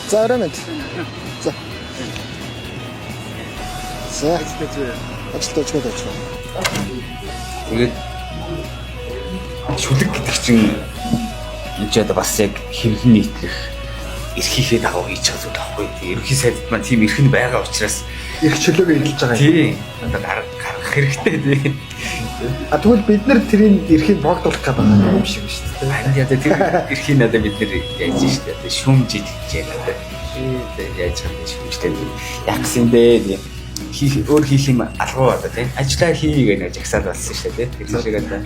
За, орой мэнд. За. За. Ажилд очгоо очгоо. Тэгээд шүлэг гэдэг чинь энэ ч одоо бас яг хэвлэн нийтлэх эрхийнхээ дагуу хийж байгаа зүйл байхгүй. Тэгээ ерөнхий сайдд маань тийм эрх нь байгаа учраас Эрх чөлөөгөө эдэлж байгаа юм. Тийм, одоо гаргах хэрэгтэй, тийм. А, тэгвэл бид нар тэрийн эрхийг богдуулах гэдэг байгаа юм шиг шүү дээ. Харин одоо тэр эрхийг одоо бид нэр яаж штэ, одоо шүүмж идэж байна одоо. Тийм, яаж байгаа юм, шүүмжлээ. Яг гэсэн юм бэ, тийм. Хийх, өөр хийх юм алгуу, одоо тийм. Ажлаа хий гэх нэг жагсаал болсон шүү дээ, тийм. Тэр шиг одоо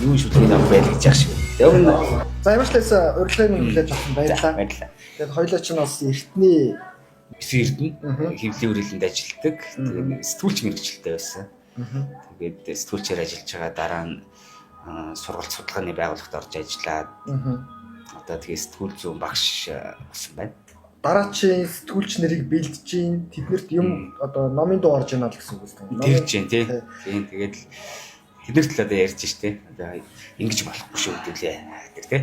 юу шүлгийн ном байл гэж яах шиг. Тэгээ өмнө За, ямар ч лээс урилгыг минь хүлээж авсан баярлалаа. Баярлалаа. Тэгээд хоёлаа чинь бас эртний Эсвэн Эрдэнэ хэвлэлийн үрэлэнд ажилладаг. Тэгээд сэтгүүлч мэргэжилтэй байсан. Тэгээд сэтгүүлчээр ажиллаж байгаа дараа нь сургалт судалгааны байгууллагад орж ажиллаад одоо тэгээд сэтгүүл зүйн багш болсон байна. Дараачийн сэтгүүлч нарыг бэлдэж гин, тэднэрт юм одоо номын дуу орж ийна л гэсэн үг үстэй. Тэгж जैन, тий. Тийм, тэгээд л тэднэрт л одоо ярьж штэ. Одоо ингэж болохгүй шүү гэдэг лээ. Тэр, тий.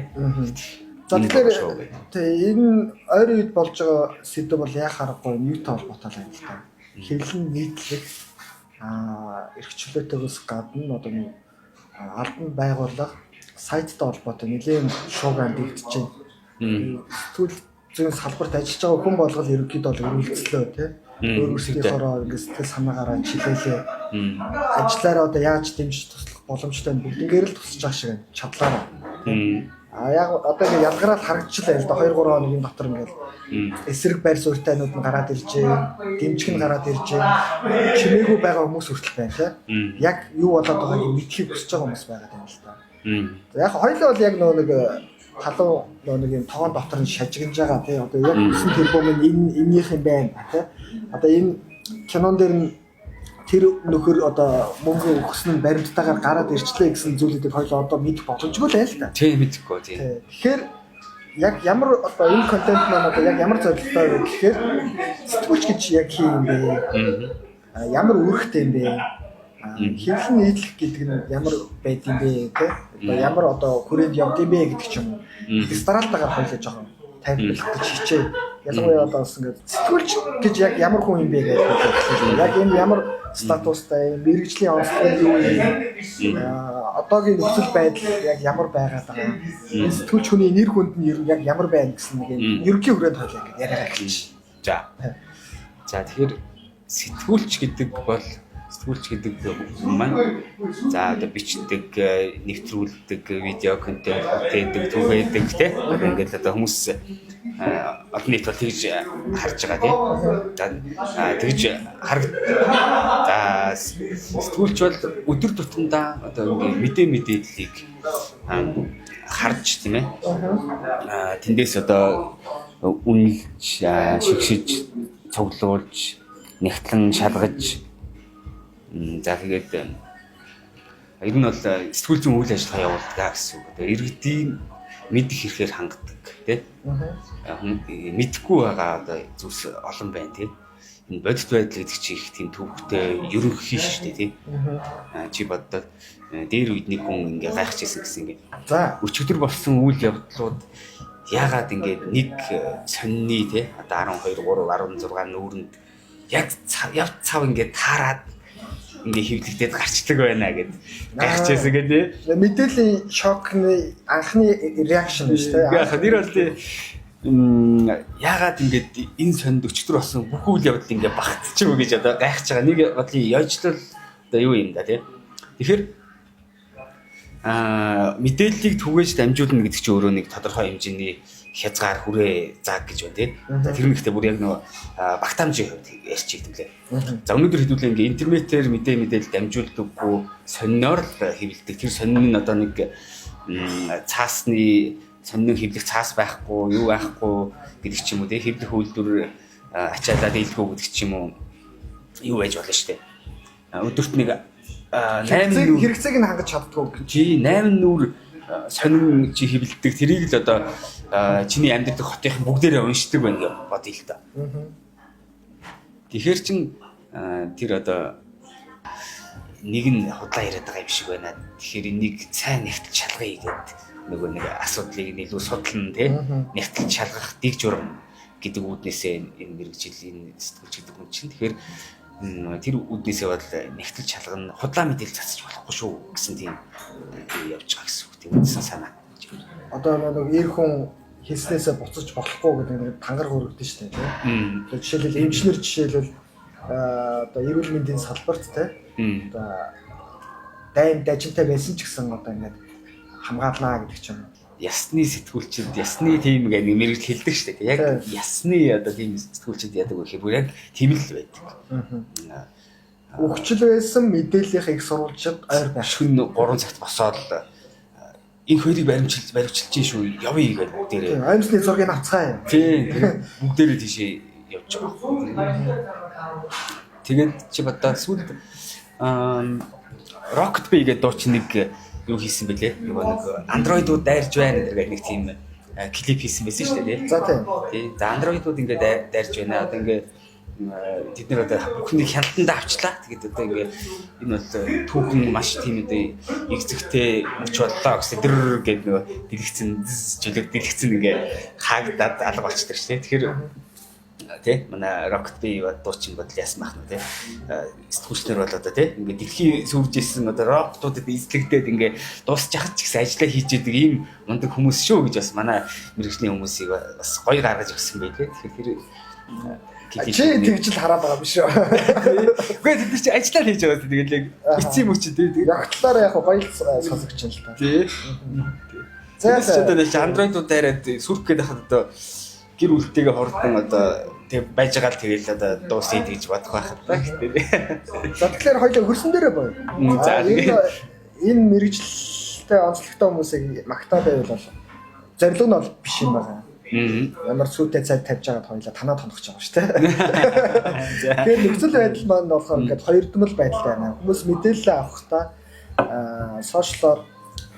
За, Энэ тэгэхээр шүү гэх. Тий, энэ ойрын үед болж байгаа сэдэв бол яах аргагүй юутай холбоотой л юм л та. Хэвлэн нийтлэх эрх чөлөөтэйгөөс гадна одоо нэг албан байгууллага сайттай холбоотой нэлээд шуугаан дэгдэж байна. Сэтгүүл зүйн салбарт ажиллаж байгаа хүн болгол ерөнхийдөө бол өргөлцлөө, тий. Өөр өөрсдийнхоороо ингээд сэтгэл санаагаараа чилээлээ. Ажлаараа одоо яаж дэмжиж туслах боломжтой нь бүгднгээр л тусаж байгаа шиг байна. Чадлаараа. А яг одоо ингээд ялгараад харагдчихлаа л да, 2 3 хоногийн дотор ингээд эсрэг байр суурьтайнууд нь гараад ирж байна. Дэмжих нь гараад ирж байна. Чимээгүй байгаа хүмүүс хүртэл байна, тий. Яг юу болоод байгааг мэдэхийг хүсэж байгаа хүмүүс байгаа юм л та. За, яг хоёлоо бол яг нөгөө нэг халуун нөгөө нэг юм тогоон дотор нь шажигнаж байгаа, тий. Одоо яг 9 тэрбум нь энэ энийх юм байна, тий. Одоо энэ кинон дээр нь тэр нөхөр одоо мөнгө өгсөн нь баримттайгаар гараад ирчлээ гэсэн зүйлүүдийг хоёлоо одоо мэдэх боломжгүй л байл та. Тийм, мэдэхгүй, тий. Тий. Тэгэхээр яг ямар одоо энэ контент маань одоо яг ямар зорилготой вэ гэхээр сэтгүүлч гэж яг хий юм бэ? А, ямар үүрэгтэй юм бэ? А, хэвлэн нийтлэх гэдэг нь ямар байд юм бэ, тэ? Одоо ямар одоо хүрээнд явд юм бэ гэдэг ч юм уу. Магистралтайгаар хоёлаа жоохон тайлбарлах гэж хичээ. Ялангуяа одоо бас ингээд сэтгүүлч гэж яг ямар хүн юм бэ гэж хэлээ. Яг энэ ямар статустай юм, мэргэжлийн онцлог нь юу юм? А, одоогийн нөхцөл байдал яг ямар байгаад байгаа юм? Энэ сэтгүүлч хүний нэр хүнд нь ер нь яг ямар байна гэсэн нэг юм ерөнхий хүрээнд хоёлаа ингээд яриагаа эхэлчих. За. За, тэгэхээр сэтгүүлч гэдэг бол сэтгүүлч гэдэг хүн маань за одоо бичдэг, нэвтрүүлдэг, видео контент бүтээдэг, түгээдэг, тий. Одоо ингээд одоо хүмүүс олон нийт бол тэгж харж байгаа, тий. За, тэгж хараг. За, сэтгүүлч бол өдөр тутамдаа одоо ингээд мэдээллийг харж, тийм ээ. Тэндээс одоо үнэлж, шигшиж, цуглуулж, нягтлан шалгаж, за тэгээд ер нь бол сэтгүүл зүйн үйл ажиллагаа явуулдаг гэсэн үг. Одоо иргэдийн мэдэх хэрэгээр хангадаг, тий. Мэдэхгүй байгаа одоо зүйлс олон байна, тий. Энэ бодит байдал гэдэг чинь их тийм төвхтэй ерөнхий шүү дээ, тий. Чи боддоо дээр үед нэг хүн ингээ гайхажсэн гэсэн ингээ өчигдөр болсон үйл явдлууд яагаад ингээд нэг сонины, тий, одоо 12 3 16 нүүрэнд яг яв цав ингээд таарад ингээ хэвлэгдээд гарчдаг байна гэд гайхажсэн гэ, тий. Мэдээллийн шокны анхны reaction шүү дээ. Яг нэр бол тий, яагаад ингээд энэ сонд өчигдөр болсон бүх үйл явдал ингээ багтчих вэ гэж одоо гайхаж байгаа. Нэг бодлын ёжлол одоо юу юм да, тий. Тэгэхээр мэдээллийг түгээж дамжуулна гэдэг чинь өөрөө нэг тодорхой хэмжээний хязгаар, хүрээ, заг гэж байна, тий. За, тэр нэгтээ бүр яг нөгөө багтаамжийн хувьд ярьчих юм лээ. За, өнөөдөр хэдүүлээ ингээ интернетээр мэдээлэл дамжуулдаггүй, сониноор л хэвлэдэг. Тэр сонин нь одоо нэг цаасны сонин хэвлэх цаас байхгүй, юу байхгүй гэдэг ч юм уу, тий. Хэвлэх үйлдвэр ачаалаад илгүү гэдэг ч юм уу, юу байж болно шүү дээ. Өдөрт нэг 8 нүүр Хэрэгцээг нь хангаж чаддгүй гэж. Чи 8 нүүр сонин чи хэвлэдэг. Тэрийг л одоо чиний амьдрал хотынхан бүгдээрээ уншдаг байна гэж бодъё л да. Тэгэхээр чин тэр одоо нэг нь худлаа яриад байгаа юм шиг байна. Тэгэхээр энийг сайн нэгтэл шалгая гэд нөгөө нэг асуудлыг нь илүү судлана, тий. Нэгтэл шалгах дэг журам гэдэг үүднээсээ энэ мэргэжил, энэ сэтгүүлч гэдэг хүн чинь тэгэхээр тэр үүднээсээ бол нягтлж шалгана, худлаа мэдээлэл цацж болохгүй шүү гэсэн тийм явж байгаа гэсэн үг. Тийм үндсэн санаа. Одоо нэг эр хүн хэлснээсээ буцаж болохгүй гэдэг нэг тангараг өргөдөн шүү дээ, тийм. Одоо жишээлбэл эмчнэр, жишээлбэл одоо эрүүл мэндийн салбарт, тийм, одоо дайн дажинтай байсан ч гэсэн одоо ингээд хамгаалнаа гэдэг ч юм уу. Ясны сэтгүүлчид, ясны тийм гэх нэг мэргэжил хэлдэг шүү дээ. Яг ясны одоо тийм сэтгүүлчид яадаг вэ гэхээр бүр яг тийм л байдаг. Өгчл байсан мэдээллийнх их сурвалжид ойр байх. Шөнө 3 цагт босоод энэ хоёрыг баримчилж шүү, явъя гэж бүгдээрээ. Аимсны зургийг авцгаая. Тийм, бүгдээрээ тийшээ явж байгаа. Тэгээд чи бодоо сүүлд Rocket Bay гэдэг дуучин нэг юу хийсэн бэлээ? Нөгөө нэг андроидууд дайрж байна гэдэг нэг тийм клип хийсэн байсан шүү дээ, тий. За тийм. Тий. За андроидууд ингээд дайрж байна. Одоо ингээд тэд нар одоо бүхнийг хяналтандаа авчлаа. Тэгээд одоо ингээд энэ бол түүхэн маш тийм одоо эгзэгтэй мөч боллоо гэсэн дэр гэдэг нөгөө дэлгэцэн чөлөг дэлгэцэн ингээд хаагдаад алга болчихдог шүү дээ. Тэгэхээр тий, манай Rocket Bay дуучин бодол яасан байх нь тий, сэтгүүлчнэр бол одоо тий ингээд дэлхийн сүрж исэн одоо роботуудад эзлэгдээд ингээд дуусчих ч гэсэн ажиллаа хийж идэг ийм мундаг хүмүүс шүү гэж бас манай мэргэжлийн хүмүүсийг бас гоё гаргаж өгсөн байлээ. Тэгэхээр тэр чи тэгж л хараад байгаа биш үү? Үгүй, тэд чи ажиллаа хийж байгаа, тэгэл яг эцсийн мөч тий. Явтлаараа яг гоё л сонсогч юм л та. Тий. За одоо чи андроидууд дайраад сүрх гээд хахад одоо гэр бүлтэйгээ хурдан одоо тэг байж байгаа л тэгэл одоо дуусъя гэж бодох байх та гэхдээ. За тэгэхээр хоёлаа хөрсөн дээрээ боё. За энэ мэргэжилтэй онцлогтой хүмүүсийг магтаад байвал бол зорилго нь бол биш юм байна. Ямар сүйтэй цай тавьж байгаад хоёлаа танаа тонох гэж байгаа шүү дээ. Тэгэхээр нөхцөл байдал маань болохоор ингээд хоёрдмол байдалтай байна. Хүмүүс мэдээлэл авахдаа сошиалор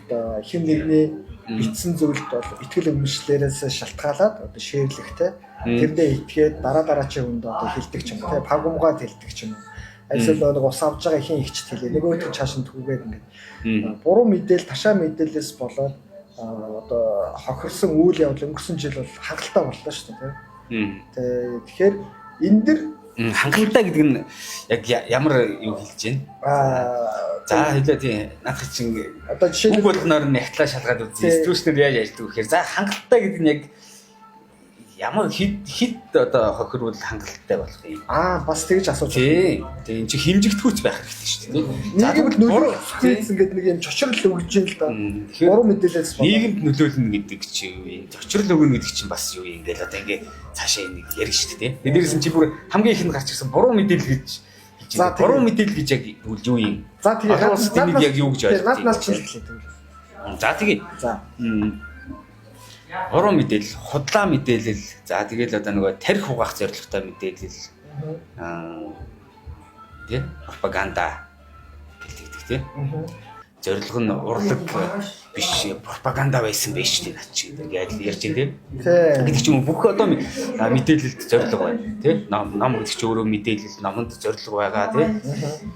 одоо хэн нэгний бичсэн зүйлд бол итгэл үнэмшлээрээс шалтгаалаад одоо шеэрлэхтэй, тэрэндээ итгээд дараа дараачийн хүнд одоо хэлдэг ч юм уу, те пагумгаад хэлдэг ч юм уу. Эсвэл нэг ус авж байгаа хин ихч хэлээ. Нөгөөх нь чааш нь түгээд ингээд буруу мэдээлэл, ташаа мэдээлэлээс болоод одоо хохирсон үйл явдал өнгөрсөн жил бол хангалттай боллоо шүү дээ, те. Тэгэхээр энэ дэр хангалттай гэдэг нь яг ямар юу хэлж байна? За хэлээ тий. Наадах чинь одоо жишээлбэл үг болгоноор нь нягтлаа шалгаад үзье. Сэтгүүлчнэр яаж ажилладаг вэ гэхээр за хангалттай гэдэг нь яг ямар хэд хэд одоо хохирвол хангалттай болох юм? Бас тэгж асууж байна. Тий. Тэгээ энэ чинь хэмжигдэхүүц байх хэрэгтэй шүү дээ. За нийгэмд нөлөөлөх ингээд нэг юм чочрол өгж юм л да. Буруу мэдээлэлээс болоо. Нийгэмд нөлөөлнө гэдэг чинь юу юм? Чочрол өгнө гэдэг чинь бас юу юм ингээл одоо ингээд цаашаа энийг ярих шүү дээ. Тэгээ дээрээс нь чи бүр хамгийн ихэнд гарч ирсэн буруу мэдээлэл гэж хэлж байна. Буруу мэдээлэл гэж яг юу юм? За тэгээ энийг яг юу гэж ойлгох вэ? Нааднаас чинь хэлээ тэгвэл. За тэгээ. За. Буруу мэдээлэл, худлаа мэдээлэл, за тэгэл одоо нөгөө тарих угаах зорилготой мэдээлэл, тий, пропаганда гэлдэг тий. Зорилго нь урлаг биш, пропаганда байсан байж шүү дээ над чи ингээд ярьж байна тий. Гэдэг ч юм уу, бүх одоо мэдээлэлд зорилго байна тий. Ном гэдэг чи өөрөө мэдээлэл, номонд зорилго байгаа тий.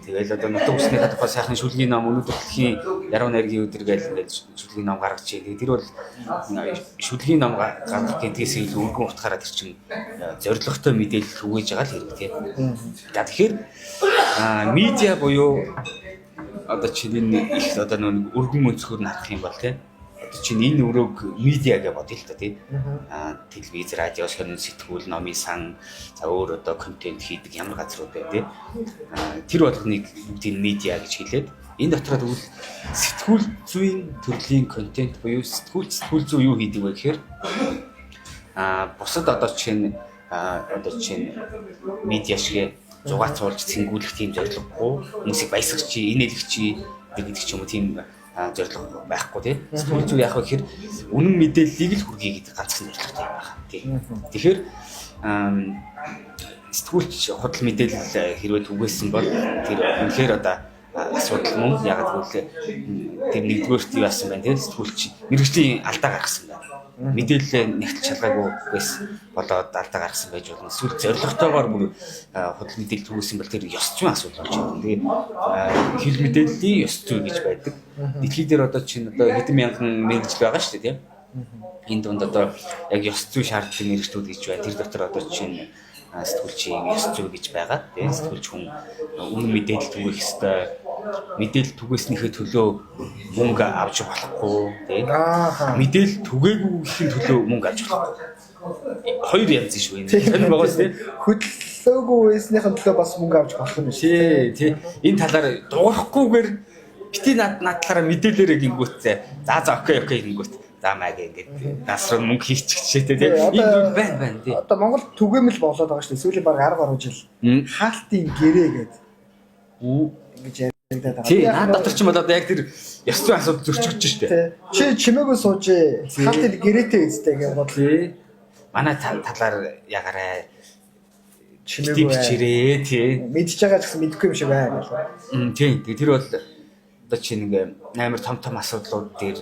Тэгэл одоо нутаг усныхаа тухай сайхан шүлгийн ном өнөөдөр дэлхийн яруу найргийн өдөр гээл ингээд шүлгийн ном гаргаж байна. Тэр бол шүлгийн ном гаргах гэдгээс илүү өргөн утгаараа тэр чинь зорилготой мэдээлэл түгээж байгаа л хэрэг тий. За тэгэхээр медиа буюу одоо чинь энэ их одоо нэг өргөн өнцгөр нь харах юм бол тий. Одоо чинь энэ өрөөг медиа гэж бодъё л та тий. Телевиз, радио, сонин сэтгүүл, номын сан, за өөр одоо контент хийдэг ямар газрууд бай тий. Тэр болгоныг бүгдийг медиа гэж хэлээд энэ дотроо тэгвэл сэтгүүл зүйн төрлийн контент буюу сэтгүүл зүй юу хийдэг вэ гэхээр бусад одоо чинь медиа шиг зугаацуулж цэнгүүлэх тийм зорилгогүй, хүмүүсийг баясгах чи, инээлгэх чи гэдэг ч юм уу тийм зорилго байхгүй тий. Сэтгүүл зүй яах вэ гэхээр үнэн мэдээллийг л хүргэе гэдэг ганцхан зорилготой юм байна тий. Тэгэхээр сэтгүүлч худал мэдээлэл хэрвээ түгээсэн бол тэр үнэхээр одоо асуудал мөн. Яг гэвэл тэр нэгдүгээрт юу яасан байна тий. Сэтгүүлч мэргэжлийн алдаа гаргасан байна. Мэдээлэлээ нэгтэл шалгаагүй байсан болоод алдаа гаргасан байж болно. Эсвэл зорилготойгоор бүр худал мэдээлэл түгээсэн бол тэр ёс зүйн асуудал болж байна. Тэгээд хэл мэдээллийн ёс зүй гэж байдаг. Дэлхий дээр одоо чинь одоо хэдэн мянган мэргэжил байгаа шүү дээ тийм. Энэ дунд одоо яг ёс зүй шаардлагын мэргэжлүүд гэж байна. Тэр дотор одоо жишээ нь сэтгүүлчийн ёс зүй гэж байгаа. Тэгээ сэтгүүлч хүн үнэн мэдээлэл түгээх ёстой. Мэдээлэл түгээснийхээ төлөө мөнгө авч болохгүй тий. Мэдээлэл түгээгүйхийн төлөө мөнгө авч болохгүй. Хоёр янз шүү энэ. Сонир байгаа шүү тий. Хөдлөөгүй байсныхын төлөө бас мөнгө авч болох юм шүү. Тий, тий. Энэ талаар дуурахгүйгээр бити над талаараа мэдээлээрээ гингүүтээ. За за окей окей гингүүт. За маяг ингээд нас руу мөнгө хийчих жишээтэй тий. Энэ зүйл байна байна тий. Одоо Монгол түгээмэл болоод байгаа шүү дээ. Сүүлийн баг 10 гаруй жил хаалтын гэрээ гэдэг ингэж яригадаад байгаа. Тий, наад дотор ч юм бол одоо яг тэр ёс зүйн асуудал зөрчигдөж шүү дээ. Чи чимээгүй сууж хаалтын гэрээтэй үстэй гэж бодлоо. Тий. Манай талаар ягаарай чимээгүй бичээрээ тий. Мэдж байгаа ч гэсэн мэдэхгүй юм шиг байна гэх. Тий. Тэгээ тэр бол одоо чи нэг амар том том асуудлууд дээр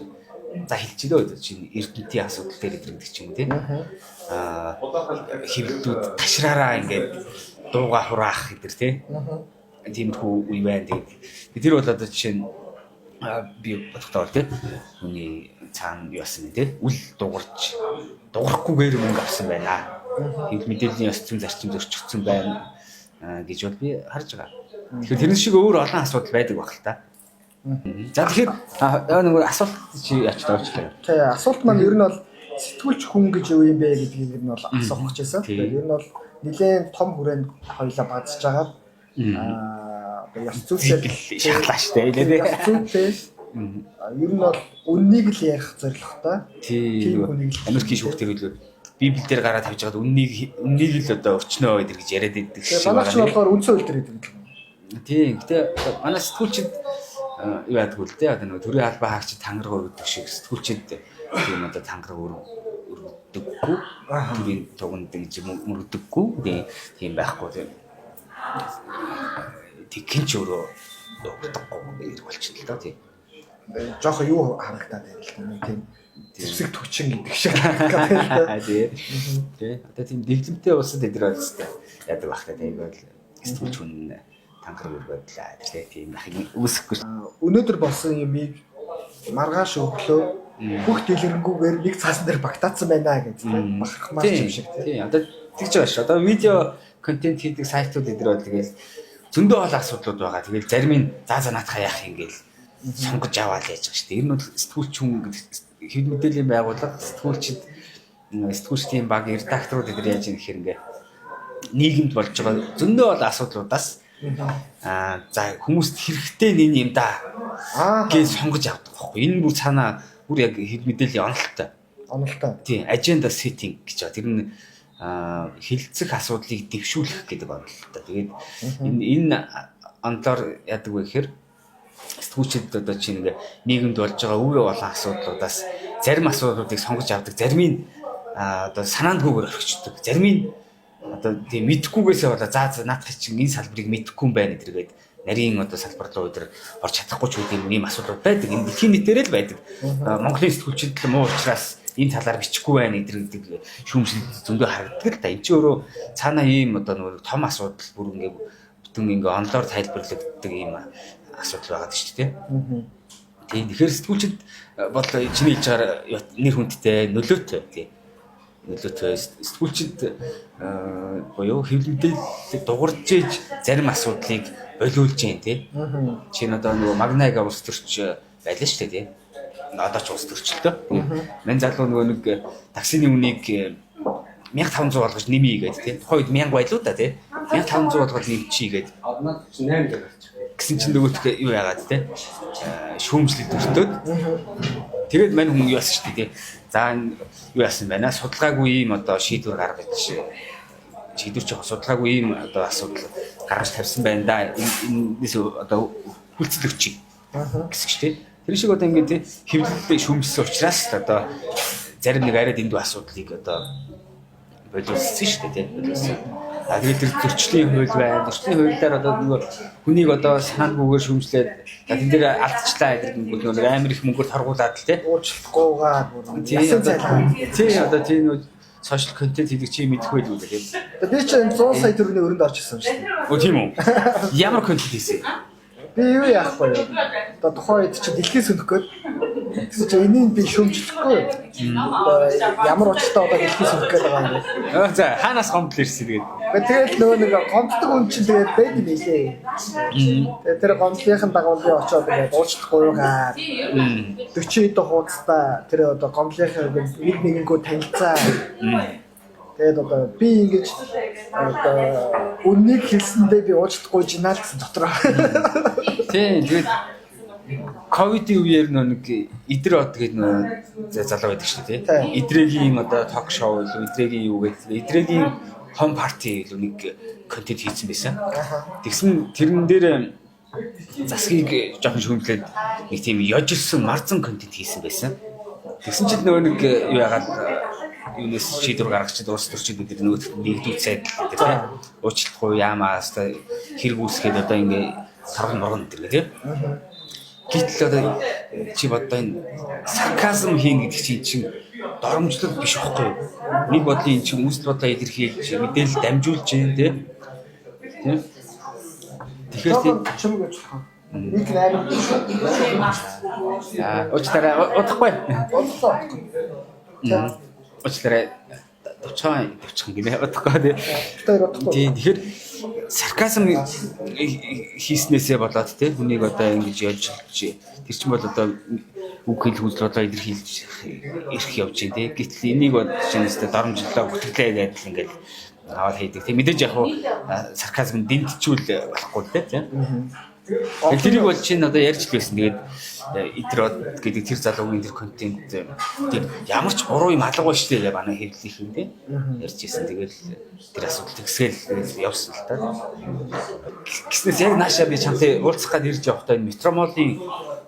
за хэлж идэ одоо чи эрдэнтийн асуудал дээр гэдэг ч юм уу тий. Аа хэвлэлүүд ташраараа ингээд дууга хураах гэдэг тий. Тиймэрхүү үе байна. Тэгээд тэр бол одоо жишээ нь би бодохдоо бол тий хүний цаана юу асан бэ тий үл дугарч дугарахгүйгээр мөнгө авсан байна. Хэвлэл мэдээллийн ёс зүйн зарчим зөрчигдсөн байна гэж бол би харж байгаа. Тэгэхээр тэрэн шиг өөр олон асуудал байдаг байх л та. За тэгэхээр нөгөө асуулт чи яач тавьчихлаа. Тий, асуулт маань ер нь бол сэтгүүлч хүн гэж юу юм бэ гэдгийг ер нь бол асуух гэжсэн. Тэгэхээр ер нь бол нэлээд том хүрээнд хоёлаа базж агаад аа ёс зүйтэй шахлаа штэ лээ. Ёс зүйтэй ер нь бол үннийг л ярих зорилготой. Тий, Америкийн шүүхтэр үлээ Библиэлд гараад тавьж байгаад үннийг л одоо өчнөө гэдэг гэж яриад байдаг шиг байна. Манай ч болохоор үндсэн хууль дээр гэдэг юм. Тий, гэтээ манай сэтгүүлчид юу яадаг вэ те одоо нөгөө төрийн албан хаагчид тангараг өргөдөг шиг сэтгүүлчид тийм одоо тангараг өргөдөггүй төрийн туганд гэж мөргөдөггүй тийм байхгүй тийм тэгхэн ч өөрөө утгагүй ирэх болчихно л доо тийм. Жохо юу харагдаад байна л да тийм зэвсэг түчин гэдэг шиг харагдаад байна л да. Тий. Тий. Одоо тийм дэглэмтэй улсад эдгээр бол хэвээр яадаг байх та тийм бол сэтгүүлч хүн тангараг өргөдлээ тий тийм ахыг үүсэхгүй. Өнөөдөр болсон юмыг маргааш өглөө бүх дэлгэрэнгүйгээр нэг цаасан дээр багтаацсан байна гэж тийм бахархмаар юм шиг тий. Одоо тэгж байгаа шүү. Одоо видео контент хийдэг сайтууд эдгээр бол тэгэл зөндөө олон асуудлууд байгаа. Тэгэл зарим нь за за наадхаа яах юм гээл сонгож аваад яаж байгаа шүү дээ. Ер нь бол сэтгүүлч хүн хэвлэл мэдээллийн байгууллага сэтгүүлчид сэтгүүлчдийн баг редакторууд эдгээр яаж юм гэхээр ингээ нийгэмд болж байгаа зөндөө олон асуудлуудаас за хүмүүст хэрэгтэй нэг юм да гэж сонгож авдаг байхгүй. Энэ бүр цаанаа бүр яг хэвлэл мэдээллийн онолтой. Онолтой. Тийм, agenda setting гэж байгаа. Тэр нь хэлэлцэх асуудлыг дэвшүүлэх гэдэг онолтой. Тэгээд энэ онолоор яадаг вэ гэхээр сэтгүүлчид одоо чи нэг нийгэмд болж байгаа үе олон асуудлуудаас зарим асуудлуудыг сонгож авдаг, зарим нь одоо санаандгүйгээр орхичдөг, зарим нь одоо тийм мэдхгүйгээсээ болоо за наадах чинь энэ салбарыг мэдхгүй юм байна гэдэргээд нарийн одоо салбар руу өдр орч чадахгүй ч үгүй юм асуудлууд байдаг. Энэ дэлхийн нийтээр л байдаг. Монголын сэтгүүлчид л муу учраас энэ талаар бичихгүй байна гэдэг шүүмжлэл зөндөө харагддаг л да. Энд чинь өөрөө цаанаа ийм одоо нөгөө том асуудал бүр ингээ бүтэн ингээ онлоор тайлбарлагддаг ийм асуудал байгаа шүү дээ. Тийм. Тэгэхээр сэтгүүлчид бол чиний хэлж байгаагаар нэр хүндтэй нөлөөтэй тийм. Нөлөөтэй сэтгүүлчид буюу хэвлэл мэдээлэл дугарч ээж зарим асуудлыг болиулж जैन тий. Чинь одоо нөгөө Магнага улс төрч байлаа шүү дээ тий. Одоо ч улс төрч л дөө. Мань залуу нөгөө нэг таксины үнийг 1500 болгож нэмье гээд тий. Тухайн үед 1000 байлуу да тий. 1500 болгоод нэмчихье гээд. 88 дээр болчих. Гэсэн чинь нөгөөх юу яагаад тий. Шүүмжлэл өртөөд. Тэгээд мань хүн юу яасан шүү дээ тий. За юу яасан байна? Судалгаагүй ийм одоо шийдвэр гаргаж шийдвэр чи судалгаагүй ийм одоо асуудал гаргаж тавьсан байна да. Энэс одоо хүлцэл өчий гэсэн ч тий. Тэр шиг одоо ингээд тий хэвлэлээ шүүмжсэн учраас одоо зарим нэг арай дэндүү асуудлыг одоо болиулсан шүү дээ тий. Болиулсан. За тэгээд тэр зөрчлийн хууль байна. Зөрчлийн хуулиар одоо нөгөө хүнийг одоо санаандгүйгээр шүүмжлээд за тэн дээр алдчихлаа гэдэг нь нөгөө амар их мөнгөөр торгуулад л тий. Уучлахгүйгээр ясан зайлаа. Тий одоо тий нөгөө сошиал контент хийдэг чи мэдэх байлгүй дээ тий. Би чинь 100 сая төгрөгийн өрөнд орж ирсэн шүү дээ. Өө тийм үү? Ямар контент хийсэн? Би юу яахгүй юу? Одоо тухайн үед чи дэлхий сөнөх гээд Тэгсэн чинь энийг би шөмжлөхгүй. Одоо ямар учиртай одоо хэлхээс өгөх гээд байгаа юм бэ? Аа, за хаанаас гомдол ирсэн тэгээд. Тэгэл нөгөө нэг гомддог хүн чинь тэгээд байд юм билээ. Тэгээд тэр гомдлынхын дагуу би очиод ингээд уучлахгүй юугаар 40 хэдэн хуудастай тэр одоо гомдлынхаа нэг нэгэнгүү танилцаа. Тэгээд одоо би ингэж одоо үннийг хэлсэндээ би уучлахгүй жинаа л гэсэн дотроо. Тийм, тэгээд ковидын үеэр нөө нэг идэр од гэдэг нөө залуу байдаг шүү дээ, тийм. Идрэгийн одоо ток шоу илүү идрэгийн юу гэдэг идрэгийн хом парти илүү нэг контент хийсэн байсан. Тэгсэн тэрэн дээр засгийг жоохон шүүмжлээд нэг тийм ёжилсан марзан контент хийсэн байсан. Тэгсэн чинь нөгөө нэг юу яагаад юунес шийдвэр гаргачид улс төрчид өдр нөгөө нэгдүүц сайдл гэдэг тийм уучлахгүй яамаас хэрэг үүсгээд одоо ингээ торгон моргон гэдэг тийм. Гэтэл одоо чи боддоо энэ сарказм хийн гэдэг чинь чинь доромжлол биш байхгүй юу? Нэг бодлын эн чинь үүсэл бодлоо илэрхийлж мэдээлэл дамжуулж байна тийм. Тийм. Тэгэхээр тийм чим гэж байна. Нэг 8 шүү. Аа, уучлаарай удахгүй. Удлаа. Уучлаарай. Товчхон товчхон гинэ удахгүй тий. Тэр удахгүй. Тийм, тэгэхээр сарказм хийснээсээ болоод тий хүнийг одоо ингэж ялжилж тэр чинь бол одоо үг хэл хүнсэл бодлоо илэрхийлж ирэх явж байна тий. Гэтэл энийг бол чинээсээ доромжлоо бүтгэлээ гэдэл ингээл аваад хийдэг. Тэг мэдээж яг хуу сарказм дэмтжүүл болохгүй л тий. Тэрийг бол чинь одоо ярьж л байсан. Тэгээд идрод гэдэг тэр залуугийн тэр контент тэр ямар ч буруу юм алга байна шүү дээ манай хэвлэлийнх юм тий. Ярьж ирсэн. Тэгэл тэр асуудал тэгсгээл явсан л та. Гэснээс яг наашаа би чамтай уулзах гад ирж явахдаа энэ метромолын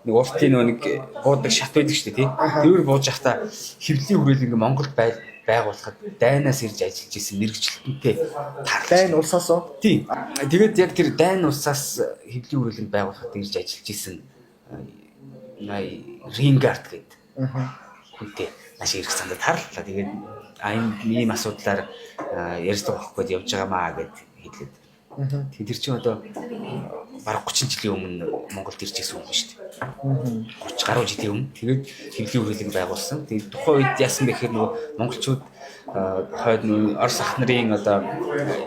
нэг уртын нөгөө нэг буудаг шат байдаг шүү дээ тий. Тэр бууж явахдаа хэвлэлийн хүрээлэн ингээ Монголд байгуулахад дайнаас ирж ажиллаж исэн мэрэгчлэнтэй тарлаа. Дайн улсаас уу? Тийм. Тэгээд яг тэр дайн улсаас хэвлэлийн хүрээлэн байгуулахад ирж ажиллаж исэн Рингард гэдэг хүнтэй нааш ирэх сандаа тарлаа. Тэгээд энэ ийм асуудлаар ярьцлага авах гээд явж байгаамаа гэд хэлээд. Тэгээд тэр чинь одоо бараг 30 жилийн өмнө Монголд ирж исэн хүн шүү дээ. 30 гаруй жилийн өмнө. Тэгээд хэвлэлийн хүрээлэн байгуулсан. Тэгээд тухайн үед яасан бэ гэхээр нөгөө монголчууд хойд нөгөө Орос ах нарын одоо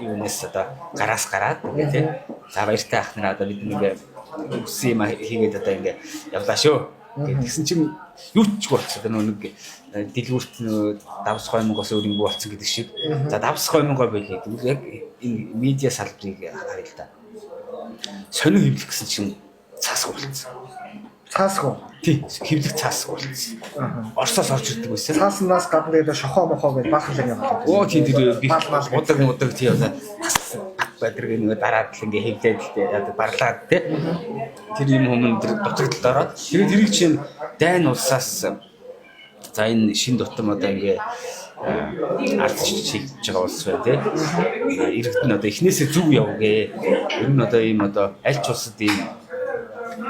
юунаас одоо гараас гараад ингээ тий. За баяртай ах нар одоо бид нэг үсэн юм хийгээд одоо ингээ явлаа шүү. Тэгсэн чинь юу ч болчихсон. Одоо нөгөө нэг дэлгүүрт нөгөө давс гоймонгоос өөр юм болцсон гэдэг шиг. За давс гоймонгоо байлээ. Тэгвэл яг энэ медиа салбарыг харъя л да. Сонин хэвлэх гэсэн чинь цаасгүй болцсон. Цаасгүй. Тий, хэвлэх цаасгүй болцсон. Оросоос орж ирдэг байсан. Цааснаас гадна тэгээд шохоо мохоо гэж баах юм яваад. Оо тий, тэр би удаг мудаг тий одоо тас бадраг нэг дараад л ингээ хэвлээд л тий барлаад тий. Тэр юм хүмүүс тэр дутагдлалд ороод тэр тэрийг чинь дайн улсаас за энэ шин дутам одоо ингээ ард чиглэж байгаа улс байна тий. Иргэд нь одоо эхнээсээ зөв явгээ. Ер нь одоо ийм одоо аль ч улсад ийм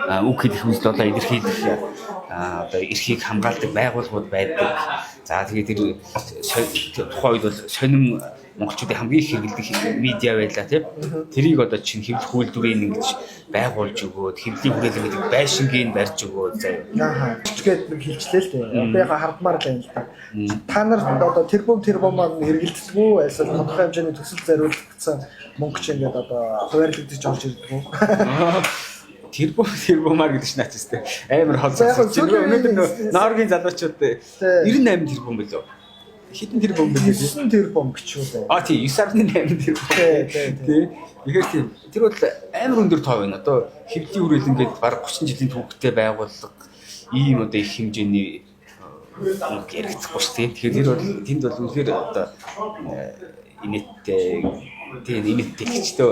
үг хэлэх хүсэл болоо илэрхийлэх одоо эрхийг хамгаалдаг байгууллагууд байдаг. За тэгээд тэр тухайн үед бол сонин монголчуудын хамгийн их хэрэглэдэг медиа байлаа тийм. Тэрийг одоо чинь хэвлэх үйлдвэрийг ингэж байгуулж өгөөд хэвлэлийн хүрээлэн гэдэг байшингийг барьж өгөөд заяа. Аа. Чичгээд нэг хилчлээ л дээ. Одоо яг хардмаар л юм л та. Та нар одоо тэрбум маань хэрэгэлддэг үү? Эсвэл тодорхой хэмжээний төсөл зориулагдсан мөнгө чинь ингээд одоо хуваарлагдаж орж ирдэг үү? Тэрбумаар гэдэг чинь наач тест амар хол сонсож байна. Өнөөдөр нөө Норгийн залуучууд 98 тэрбум билүү? Хэдэн тэрбум билүү? 9 тэрбум гэж үү? А тий, 9.8 тэрбум. Тий. Тэгэхээр тийм тэр бол амар өндөр тоо байна. Одоо хэвлэлийн хүрээлэн гээд бараг 30 жилийн түүхтэй байгууллага ийм одоо их хэмжээний мөнгө яригдахгүй шүү дээ. Тэгэхээр тэр бол тэнд бол үнэхээр одоо инээдтэй тийм инээдтэй гिचтэй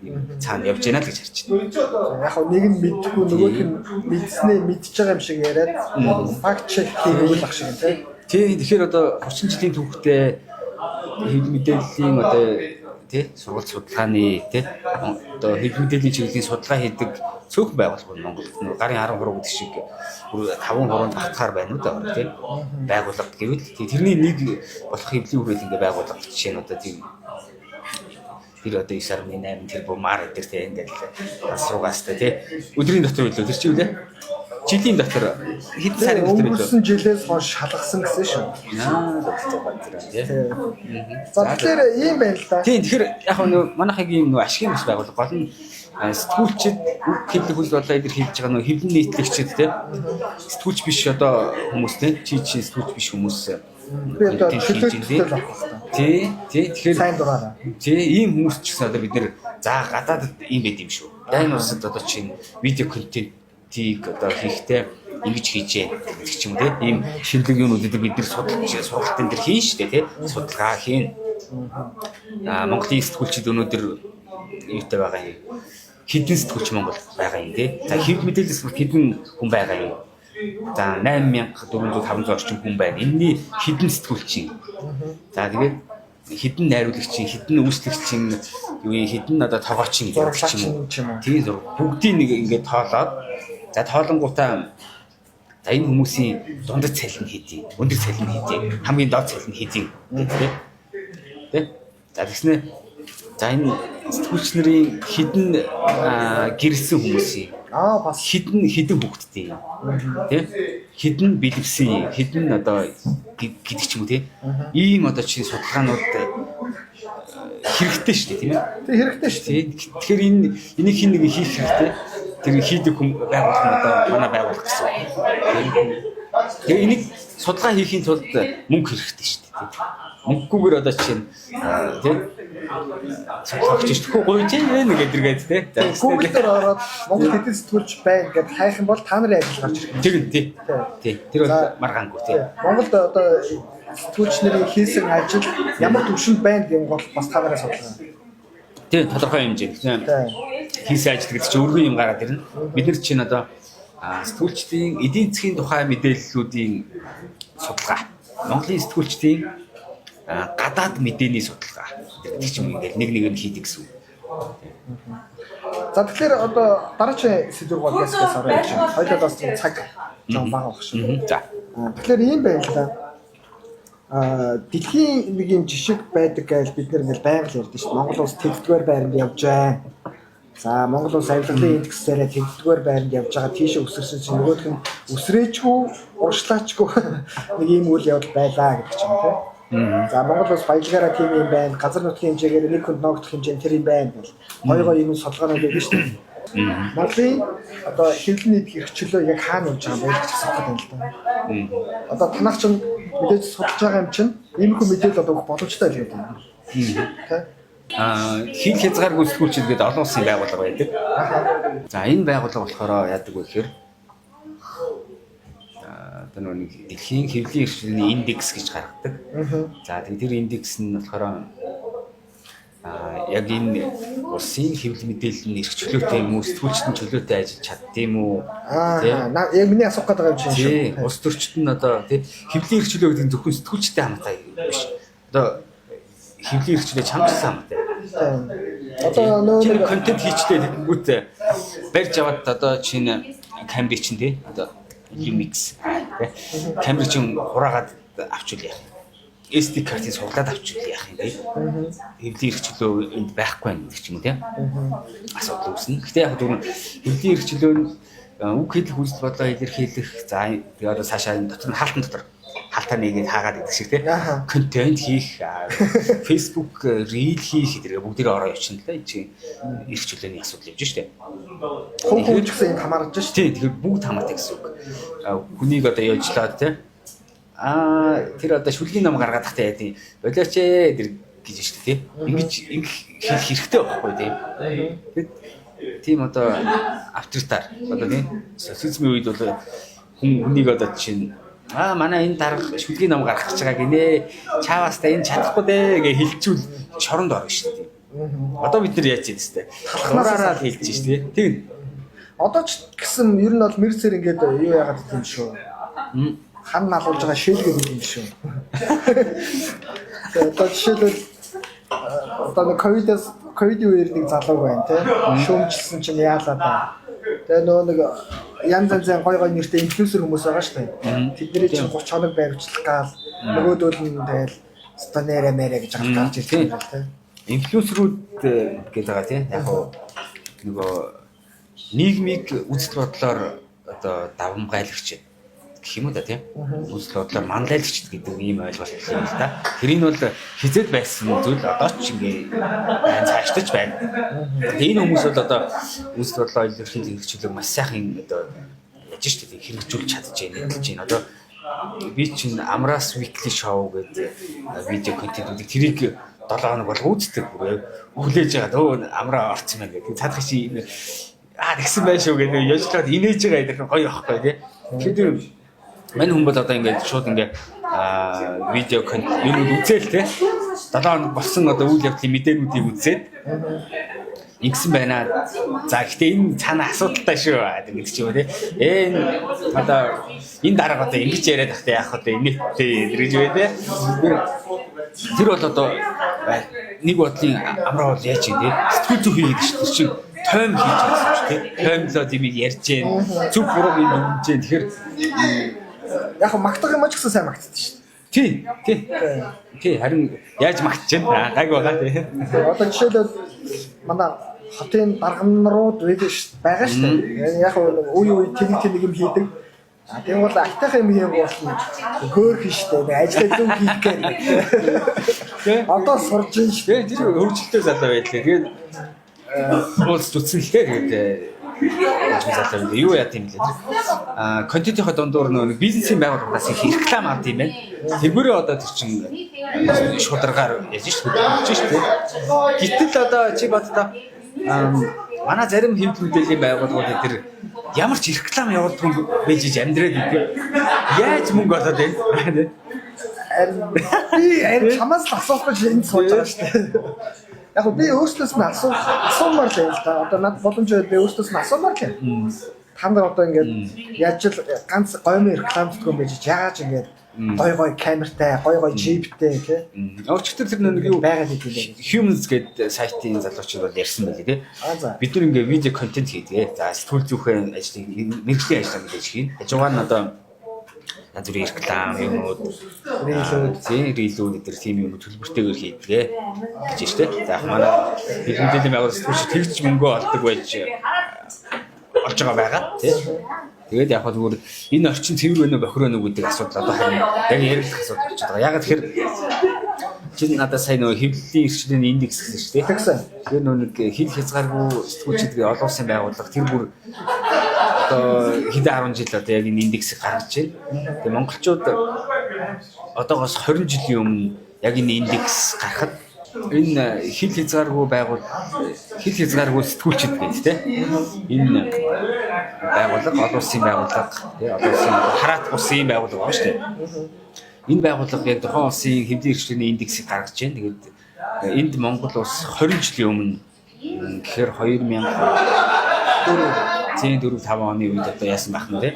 юм цаана явж байна л гэж харж байна. Яг нэг нь мэдхгүй нөгөөх нь мэдснээ мэдж байгаа юм шиг яриад факт чек хийгээгүй л ах шиг тийм. Тийм, тэгэхээр одоо 30 жилийн түүхтэй хэвлэл мэдээллийн одоо тий сургалт судалгааны тий одоо хэвлэл мэдээллийн чиглэлийн судалгаа хийдэг цөөхөн байгууллага Монголд гарын 13 гэдэг шиг бүр 5 хуруунд багтахаар байна уу даа тий байгууллага гэвэл тэрний нэг болох хэвлэлийн хүрээлэн ингээ байгууллага жишээ нь одоо тийм тэр одоо 9.8 тэрбумаар өдр тий ингээл асуугаас тий өдрийн дотор үлээ тэр чи үлээ. Жилийн дотор хэдэн сарын дотор вэ? Өнгөрсөн жилээс хойш шалгасан гэсэн шүү. Аа, зөв тий. За, тэгэхээр ийм байна л да. Тийм, тэгэхээр яг нөө манайхыг ийм нөө ашигын бас байгууллага, гол нь сэтгүүлчид, үг хэвлэх үйл бодлоо илэрхийлж байгаа нөө хэвлэн нийтлэгчид тий. Сэтгүүлч биш одоо хүмүүс тий. Чи чи сэтгүүлч биш хүмүүс Би одоо чөлөөтэй л авах хэрэгтэй. Тий, тий. Тэгэхээр сайн дураараа. Тий, ийм хүмүүс ч гэсэн одоо бид нэр за гадаадд ийм байд юм шүү. Дайн улсад одоо чинь видео контентийг одоо хийхдээ ингэж хийжээ гэдэг ч юм уу тий. Ийм шинэлэг юмнуудыг бид нэр судалж, сургалтын дээр хийн шүү дээ тий. Судалгаа хийн. Аа, Монголын сэтгүүлчид өнөөдөр юутай байгаа юм? Хэдэн сэтгүүлч Монгол байгаа юм тий. За, хэв мэдээлэл сэтгүүлч хэдэн хүн байгаа юм? За, 8400 500 орчим хүн байна. Энэний хэдэн сэтгүүлч юм? За, тэгээд хэдэн найруулагч, хэдэн үүслэгч, юу юм, хэдэн одоо торгооч юм зурагч юм уу? Тийм, зураг. Бүгдийг нэг ингээд тоолоод, за, тоолонгуудаа за энэ хүмүүсийн дундад цалин хэдий, өндөр цалин хэдий, хамгийн доод цалин хэдий гэдэг тийм. За, тэгснэ за энэ сэтгүүлч нарын хэдэн гэрэлсэн хүмүүс юм. Аа, бас хэдэн хэдэн хүүхэдтэй юм. Тэ? Хэдэн бэлэвсэн, хэдэн одоо гэдэг ч юм уу тий. Ийм одоо чинь судалгаанууд хэрэгтэй шүү дээ, тийм ээ. Тэг хэрэгтэй шүү дээ. Тэгэхээр энэ энийг хин нэг хийх хэрэгтэй. Тэр хийдэг хүн байгууллага нь одоо манай байгууллага гэсэн. Тэгээ энийг судалгаа хийхийн тулд мөнгө хэрэгтэй шүү дээ. Мөнгөгүйгээр одоо чинь тий судалгаач шүү дээ. Гуйж нэг эдэргээд тий. Google дээр ороод Монгол хэдэн сэтгүүлч байна гэдээ хайх юм бол та нарын ажил гарч ирэх. Тэр нь тий. Тий. Тэр бол маргаангүй тий. Монголд одоо сэтгүүлч нарын хийсэн ажил ямар түвшинд байна гэх бол бас та нараас судалгаа. Тий, тодорхой хэмжээ. Хийсэн ажил гэдэг чинь өргөн юм гараад ирнэ. Бид нар чинь одоо сэтгүүлчдийн эдийн засгийн тухай мэдээллүүдийн судалгаа, Монголын сэтгүүлчдийн гадаад мэдээний судалгаа гэдэг ч юм ингээл нэг нэг юм хийдэг гэсэн үг. За, тэгэхээр одоо дараагийн сэдв рүү подкастаас орё гэж байна. Хоёулаа бас цаг жоо бага баг шүү. За. Тэгэхээр ийм байна л да. Дэлхийн нэг юм жишг байдаг гэж бид нэр ингээл байнга л ярьдэн шүү дээ. Монгол улс тэвдгээр байранд явж байна. За, Монгол улс авилгалын индексээрээ тэвдгээр байранд явж байгаа, тийшээ өсөрсөн чинь нөгөөх нь өсрээчгүй, урагшлаачгүй нэг ийм үйл явдал байлаа гэдэг чинь тийм. За, Монгол улс баялгаараа тийм юм байна. Газар нутгийн хэмжээгээр нэг хүнд ноогдох хэмжээ тэр юм байна гэл. Гой гой юм судалгаанууд байдаг шүү дээ. Монголын одоо хэвлэл нийт эрх чөлөө яг хаана явж байгаа юм бэ гэж асуух гэдэг юм л да. Одоо танах чинь мэдээж судалж байгаа юм чинь иймэрхүү мэдээлэл одоо өгөх боломжтой л гэдэг юм. Тэ? Хил хязгааргүй сэтгүүлчид гэдэг олон улсын байгууллага байдаг. За, энэ байгууллага болохоор яадаг вэ гэхээр одоо нэг дэлхийн хэвлэлийн эрх чөлөөний индекс гэж гаргадаг. За, тэгээд тэр индекс нь болохоор яг энэ улсын хэвлэл мэдээллийн эрх чөлөөтэй юм уу, сэтгүүлчид нь чөлөөтэй ажиллаж чаддсан юм уу? Аа, яг миний асуух гэдэг юм чинь шүү. Улс төрчид нь одоо тий хэвлэлийн эрх чөлөө гэдэг нь зөвхөн сэтгүүлчтэй хамаатай биш. Одоо хэвлэлийн эрх чөлөө чамчсан хамаатай. Одоо нөө контент хийчлээ тэгэнгүүт барьж аваад одоо чинь камер чинь тий одоо Lumix тий камер чинь хураагаад авчвал яах юм? SD картыг суглаад авчвал яах юм тий? Хэвлэлийн эрх чөлөө энд байхгүй юм гэдэг ч юм уу тий? Асуудал үүснэ. Гэтэ яг түрүүн хэвлэлийн эрх чөлөө нь үг хэлэх, үзэл бодлоо илэрхийлэх, за тэгээ одоо цаашаа энэ дотор нь хаалтан дотор халтаа нэгээд хаагаад идэх шиг тий. Контент хийх, Facebook reel хийх гэдэг бүгдээрээ ороо явчихна л да. Энэ чинь эрх чөлөөний асуудал явж штэ. Хүн ч гэсэн энд хамаарч штэ. Тий, тэгэхээр бүгд хамаатай гэсэн үг. Хүнийг одоо яжлаад тий. Тэр одоо шүлгийн ном гаргаад тахтай яа тий. Болооч ээ тэр гэж штэ тий. Ингэж ингэх хэлэх хэрэгтэй байхгүй тий. Тэгэд тийм одоо авторитар одоо тий социализмын үед бол хүн хүнийг одоо чинь манай энэ дарга шүлгийн ном гаргах гэж байгаа гинэ. Чааваастай энэ чадахгүй дээ гэж хэлчихвэл шоронд орно шүү дээ. Одоо бид нар яаж хийх вэ? Талхнараараа л хэлж шүү дээ. Тийм. Одоо ч гэсэн ер нь бол мэрсэр ингээд юу яагаад гэм шүү. Хан налуулж байгаа шээлгээд юм шүү. Тэгээ одоо жишээлбэл одоо нэг ковидын үеэр нэг залуу байна тий. Шүүмжилсэн чинь яалаа та. Тэгээ нөгөө нэг янз янзын гой гой нэртэй инфлюенсер хүмүүс байгаа шүү дээ. Тэдний чинь 30 хоног баривчлах гал нөгөөдөл нь тэгэл станерэ мэрэ гэж гарч ирж байгаа юм тий. Инфлюенсерүүд гэдэг байгаа тий. Яг нөгөө нийгмийг үзэл бодлоор одоо давамгайлагч гэх юм уу да, тийм. Үзэл бодлоор манлайлагч гэдэг ийм ойлголт юм л да. Тэр энэ бол хизээд байсан зүйл одоо ч ингээ байна, цаашдаж байна. Тэгээ энэ хүмүүс бол одоо үзэл бодлоо илэрхийлэх хэрэгжүүлэг маш сайхан одоо яаж штэ хэрэгжүүлж чадж байна, нийтлж байна. Одоо би чинь Амраас Weekly Show гэдэг видео контентуудыг тэрийг 7 хоног болго үздэг, бүр хүлээж байгаа. Өө, Амраа орсон байна гэдэг. Цаадах чи тэгсэн байх шүү гэдэг яжлаад инээж байгаа юм гоё байхгүй, тий. Тэгэхээр мань хүн бол одоо ингээд шууд ингээд видео контент юм үзээл, тий. 7 хоног болсон одоо үйл явдлын мэдээнүүдийг үзээд ингэсэн байна. За, гэхдээ энэ цаана асуудалтай шүү гэдэг ч юм уу, тий. Энэ одоо энэ дарга одоо ингэж яриад байхдаа яах вэ? Инээдтэй гэж бай, тий. Тэр бол одоо нэг бодлын Амраа бол яаж юм, тий. Сэтгэл зүй хийгээд шүү дээ. Чинь тойм хийж байгаа юм шүү, тий. Тоймлоод юм ярьж гэн. Зүг буруу юм өгч гэн. Тэгэхээр яг магтах юм ч гэсэн сайн магтдаг шүү дээ. Тий. Тий, харин яаж магтаж байна? Гайг байгаа, тий. Одоо жишээлбэл манай хотын дарганрууд байдаг байгаа шүү дээ. Яг үе үе тэнэг тэнэг юм хийдэг. А тийм бол айтайхан юм хийх бол хөөх шүү дээ. Ажлаа зөв хийх гээ. Одоо сурж ин шүү дээ. Тэр хөгжилтэй залуу байлаа. Тэгээд уулзч үтсэн л дээ. Тэгээд залуу юу яа тийм лээ. Контентынхаа дундуур нөө бизнесийн байгууллагаас их реклам авд юм байна. Тэргүүрээ одоо тэр чин шударгаар яаж ш хөдөлж ш дээ. Гэтэл одоо чи боддоо, манай зарим хэвлэл мэдээллийн байгууллагууд тэр ямар ч реклам явуулдаггүй байж иж амьдраад идэв. Яаж мөнгө олоод байна? Харин би харин чамаас л асуух гэж энд сууж байгаа шүү дээ. Яг би өөрсдөөс нь асуумаар л юм л да. Одоо надад боломж байвал би өөрсдөөс нь асуумаар л юм. Та нар одоо ингээд яаж л ганц гоймон рекламддаг юм байж яагаад ингээд гой гой камертай, гой гой джиптэй, тий. Өчигдөр тэр нэг юу байгаад идэв лээ. Humans гэдэг сайтын залуучууд бол ярьсан байлээ, тий. Бид нар ингээ видео контент хийдэг. За, сэтгүүл зүйн ажлыг мэргэжлийн ажлаа мэдээж хийн. Хажуугаар нь одоо янз бүрийн реклам юмнууд, reel үүд, тий, reel үүд энэ тийм юм төлбөртэйгээр хийдэг гэж штэ. За, яг манай хэвлэл мэдээллийн байгууллага сэтгүүлч тэгж мөнгө олдог байж олж байгаа байгаа, тий. Тэгээд яг зүгээр энэ орчин цэвэр байна уу, бохир байна уу гэдэг асуудал одоо харин яг яригдах асуудал болчиход байгаа. Яг тэгэхээр чи надад сая нөгөө хэвлэлийн эрхчлөөний индекс гэсэн шүү дээ. Тэгсэн. Тэгэхээр нөгөө нэг хил хязгааргүй сэтгүүлчид олон улсын байгууллага тэр бүр одоо хэдэн 10 жил одоо яг энэ индексийг гаргаж байна. Тэгээ монголчууд одоогоос 20 жилийн өмнө яг энэ индекс гарахад энэ хил хязгааргүй байгуул хил хязгааргүй сэтгүүлчид гэдэг, тийм, энэ байгууллага олон улсын байгууллага, тийм, олон улсын хараат улсын байгууллага байна шүү дээ. Энэ байгууллага яг тухайн улсын хэвлэлийн эрхчлөөний индексийг гаргаж байна. Тэгээд энд Монгол улс 20 жилийн өмнө гэхээр 2004 тийм 4 5 оны үед одоо яасан байх нь те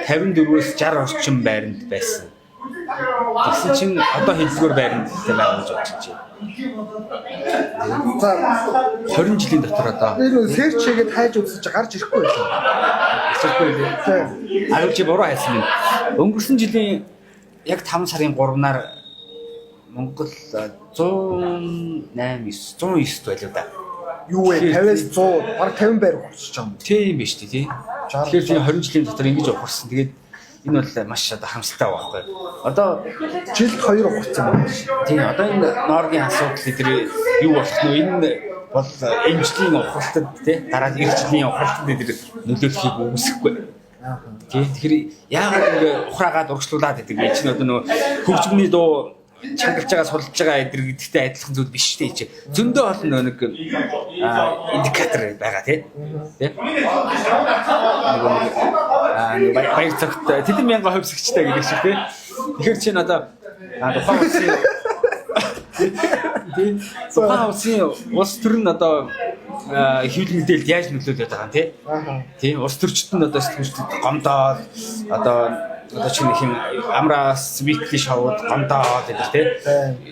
54-өөс 60 орчим байранд байсан. Тэгсэн чинь одоо хэддүгээр байранд байгаа гэж бодож байна. За, 20 жилийн дотор одоо энэ search хийгээд хайж үзэж гарч ирэхгүй байлаа. Ирэхгүй лээ. Аа, чи буруу хайсан юм. Өнгөрсөн жилийн яг 5 сарын 3-наар Монгол 108 9 109 байлаа да. Юу вэ? 50-аас 100, бараг 50 байр ухарч байгаа юм. Тийм биш тий. Тэгэхээр тийм 20 жилийн дотор ингэж ухарсан. Тэгээд энэ бол маш одоо харамсалтай байгаа байхгүй. Одоо жилд 2 ухарсан байна. Тийм, одоо энэ нооргийн асуудал энэ юу болох нь энэ бол энэ жилийн ухралтад, тий, дараа нь жилийн ухралтад энэ нөлөөлөхийг үгүйсэхгүй. Тий, тэгэхээр яагаад ингэ ухраагаад урагшлуулад гэдэг вэ? Чинь одоо нөгөө хөгжмөний дуу чангалж байгаа, сулж байгаа эдэр гэдэгтэй адилхан зүйл биш үү чи. Зөндөө олон нөгөө нэг индикатор байгаа, тий. Тий. Нөгөө баяр цагт тэдэн мянган хувьсагчтай гэдэг шиг, тий. Тэгэхээр чинь одоо тухайн улсын, тий, тухайн улсын улс төр нь одоо хэвлэл мэдээлэлд яаж нөлөөлөд байгаа юм, тий. Тий, улс төрчид нь одоо сэтгүүлчдэд гомдоод одоо чинь их юм Амраас Weekly Show-д гомдоод гэдэг, тий.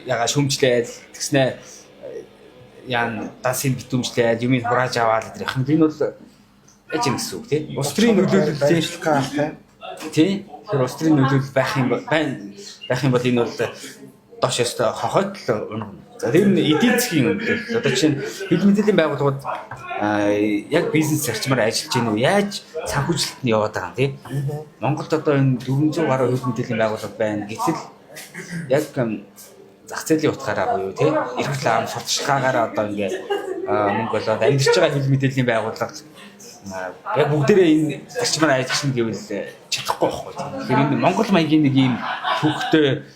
Яга шүмжлээл тэгснэ яан дансын битүүмжлээл юмыг хурааж аваад гэдэг юм. Энэ бол яаж юм гэсэн үг, тий. Улс төрийн нөлөөлөл, тий. Тий. Тэгэхээр улс төрийн нөлөөлөл байх юм байх юм бол энэ бол доош ёстой хохойд л унах. За, тэр нь эдийн засгийн үнэлэл. Одоо чинь хэвлэл мэдээллийн байгууллагууд яг бизнес зарчмаар ажиллаж гэнэ үү? Яаж санхүүжилт нь яваад байгаа юм, тий? Монголд одоо энэ 400 гаруй хэвлэл мэдээллийн байгууллага байна. Гэтэл яг зах зээлийн утгаараа буюу, тий, реклам, сурталчилгаагаараа одоо ингээд мөнгө олоод амьдарч байгаа хэвлэл мэдээллийн байгууллага яг бүгдээрээ энэ зарчмаар ажиллана гэвэл чадахгүй байхгүй. Тэгэхээр энэ Монгол маягийн нэг ийм түүхтэй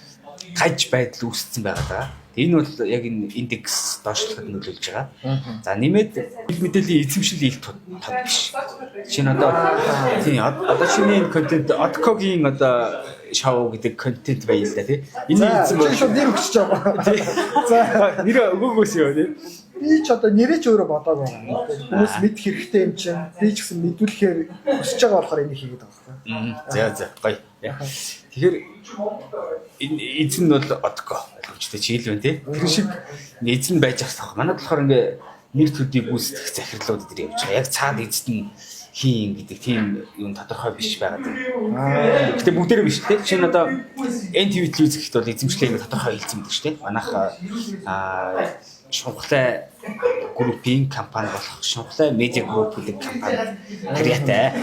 гаж байдал үүссэн байгаа даа. Энэ бол яг энэ индекс доошлоход нөлөөлж байгаа. За, нэмээд хэвлэл мэдээллийн эзэмшил ил тод биш. Жишээ нь одоо, тийм, одоо чиний энэ контент, Одкогийн одоо шоу гэдэг контент байл да, тий. Энэ эзэм бол шууд нэр өгч байгаа. За, нэр өгөөгөөс юу, тий. Би ч одоо нэрээ ч өөрөө бодоагүй байгаа. Хүмүүс мэдэх хэрэгтэй юм чинь. Би ч гэсэн мэдүүлэхээр хүсэж байгаа болохоор энийг хийгээд байгаа байхгүй. За, гоё. Тэгэхээр энэ эзэн нь бол Одко ойлгомжтой чийл байна, тий. Тэр шиг эзэн байж ах хэрэгтэй. Манайд болохоор ингээ нэр төдийг гүйцэтгэх захирлууд дээр явж байгаа. Яг цаад эзэд нь хийн гэдэг тийм юм тодорхой биш байгаа юм. Гэтэ бүгдээрээ биш, тий. Жишээ нь одоо NTV телевиз гэхэд бол эзэмшлээ ингээ тодорхой хэлсэн гэдэг шүү дээ. Манайх Шунхлай группийн компани болох Шунхлай медиа групп гэдэг компани харьяатай.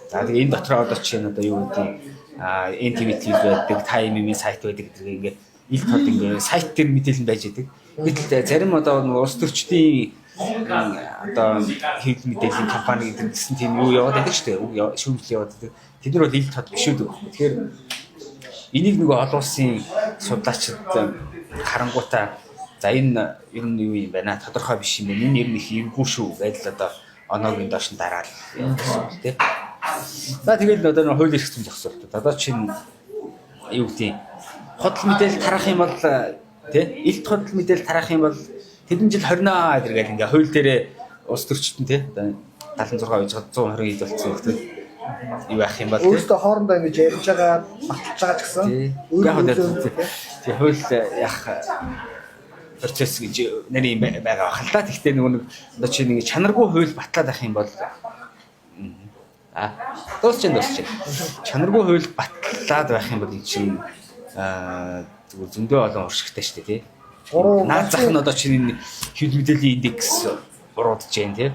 За, тэгээ энэ дотроо одоо жишээ нь одоо юу гэдэг NTV телевиз байдаг, Time-ийн сайт байдаг гэдэг ингээ ил тод ингээ сайт дээр мэдээлэл байж байдаг. Гэтэл зарим одоо нэг улс төрчдийн одоо хэвлэл мэдээллийн компани гэдэг гэсэн тийм юу яваад байдаг шүү дээ. Үг шүүмжлэл яваад байдаг. Тэд нар бол ил тод биш үү гэдэг. Тэгэхээр энийг нөгөө олон улсын судлаачид харангуутаа, за, энэ ер нь юу юм байна, тодорхой биш юм байна. Энэ ер нь их эвгүй шүү гэдэл одоо оноогийн доош нь дараал гэсэн үг, тий. За, тэгэл одоо нэг хууль эрх зүйн зохицуултууд. Одоо чинь юу гэдэг, худал мэдээлэл тарах юм бол, тий, илт худал мэдээлэл тарах юм бол тэдэн жил 20 гэдэг ингээ хууль дээрээ улс төрчид нь, тий, одоо 76 үеж 120 ид болсон хүмүүс юу яах юм бол өөрсдөө хоорондоо ингэж ярьж байгаа, баталж байгаа ч гэсэн өөр тий хууль яах процесс гэж нэр юм байгаа бах л да. Гэхдээ нөгөө нэг одоо чи нэг чанаргүй хууль батлаад байх юм бол дуусч чинь дуусч чинь. Чанаргүй хууль батлаад байх юм бол энэ чинь зүгээр зөндөө олон уршигтай шүү дээ, тий. Наад зах нь одоо чинь энэ хэвлэл мэдээллийн индекс буруудаж जैन, тий.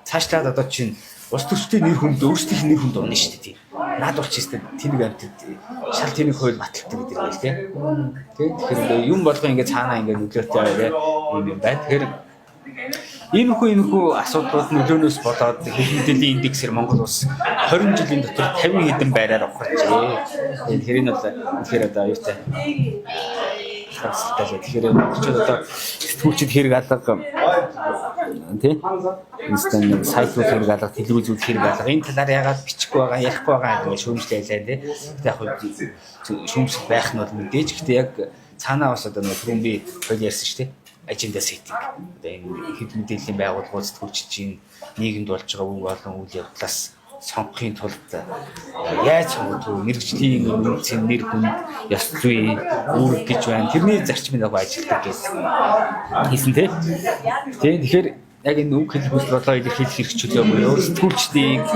Цаашлаад одоо чинь улс төрчдийн нэр хүнд, өөрсдийнх нь нэр хүнд унна шүү дээ, тий. Наад бол чи тэнэг амьтад шал тэнэг хууль баталдаг гэдэг байл, тий. Тий. Тэгэхээр юм болго ингээ цаанаа ингээ нөлөөтэй тий юм байна. Тэгэхээр иймэрхүү асуудлууд нөлөөнөөс болоод хэвлэл мэдээллийн индексээр Монгол улс 20 жилийн дотор 50 хэдэн байраар ухарчээ. Тэгэхээр энэ бол үнэхээр одоо аюутай харамсалтай л. Тэгэхээр монголчууд одоо сэтгүүлчид хэрэг алга, тий. Инстан сайтууд хэрэг алга, телевизүүд хэрэг алга. Энэ талаар яагаад бичихгүй байгаа, ярихгүй байгаа гэдэг шүүмжлээлээ, тий. Гэтэ яг шүүмжлэл байх нь бол мэдээж. Гэтэ яг цаанаа бас одоо нэг түрүүн би хууль ярьсан шүү дээ. Agenda setting. Одоо энэ хэвлэл мэдээллийн байгууллагууд, сэтгүүлчид чинь нийгэмд болж байгаа үг болон үйл явдлаас сонгохын тулд яаж сонгох вэ? Мэргэжлийн үнцэн, нэр хүнд, ёс зүй, үүрэг гэж байна. Тэрний зарчмын дагуу ажилладаг гэсэн хийсэн, тий. Тий, тэгэхээр яг энэ үг хэлэх хүсэл болоо илэрхийлэх эрх чөлөө буюу сэтгүүлчдийг,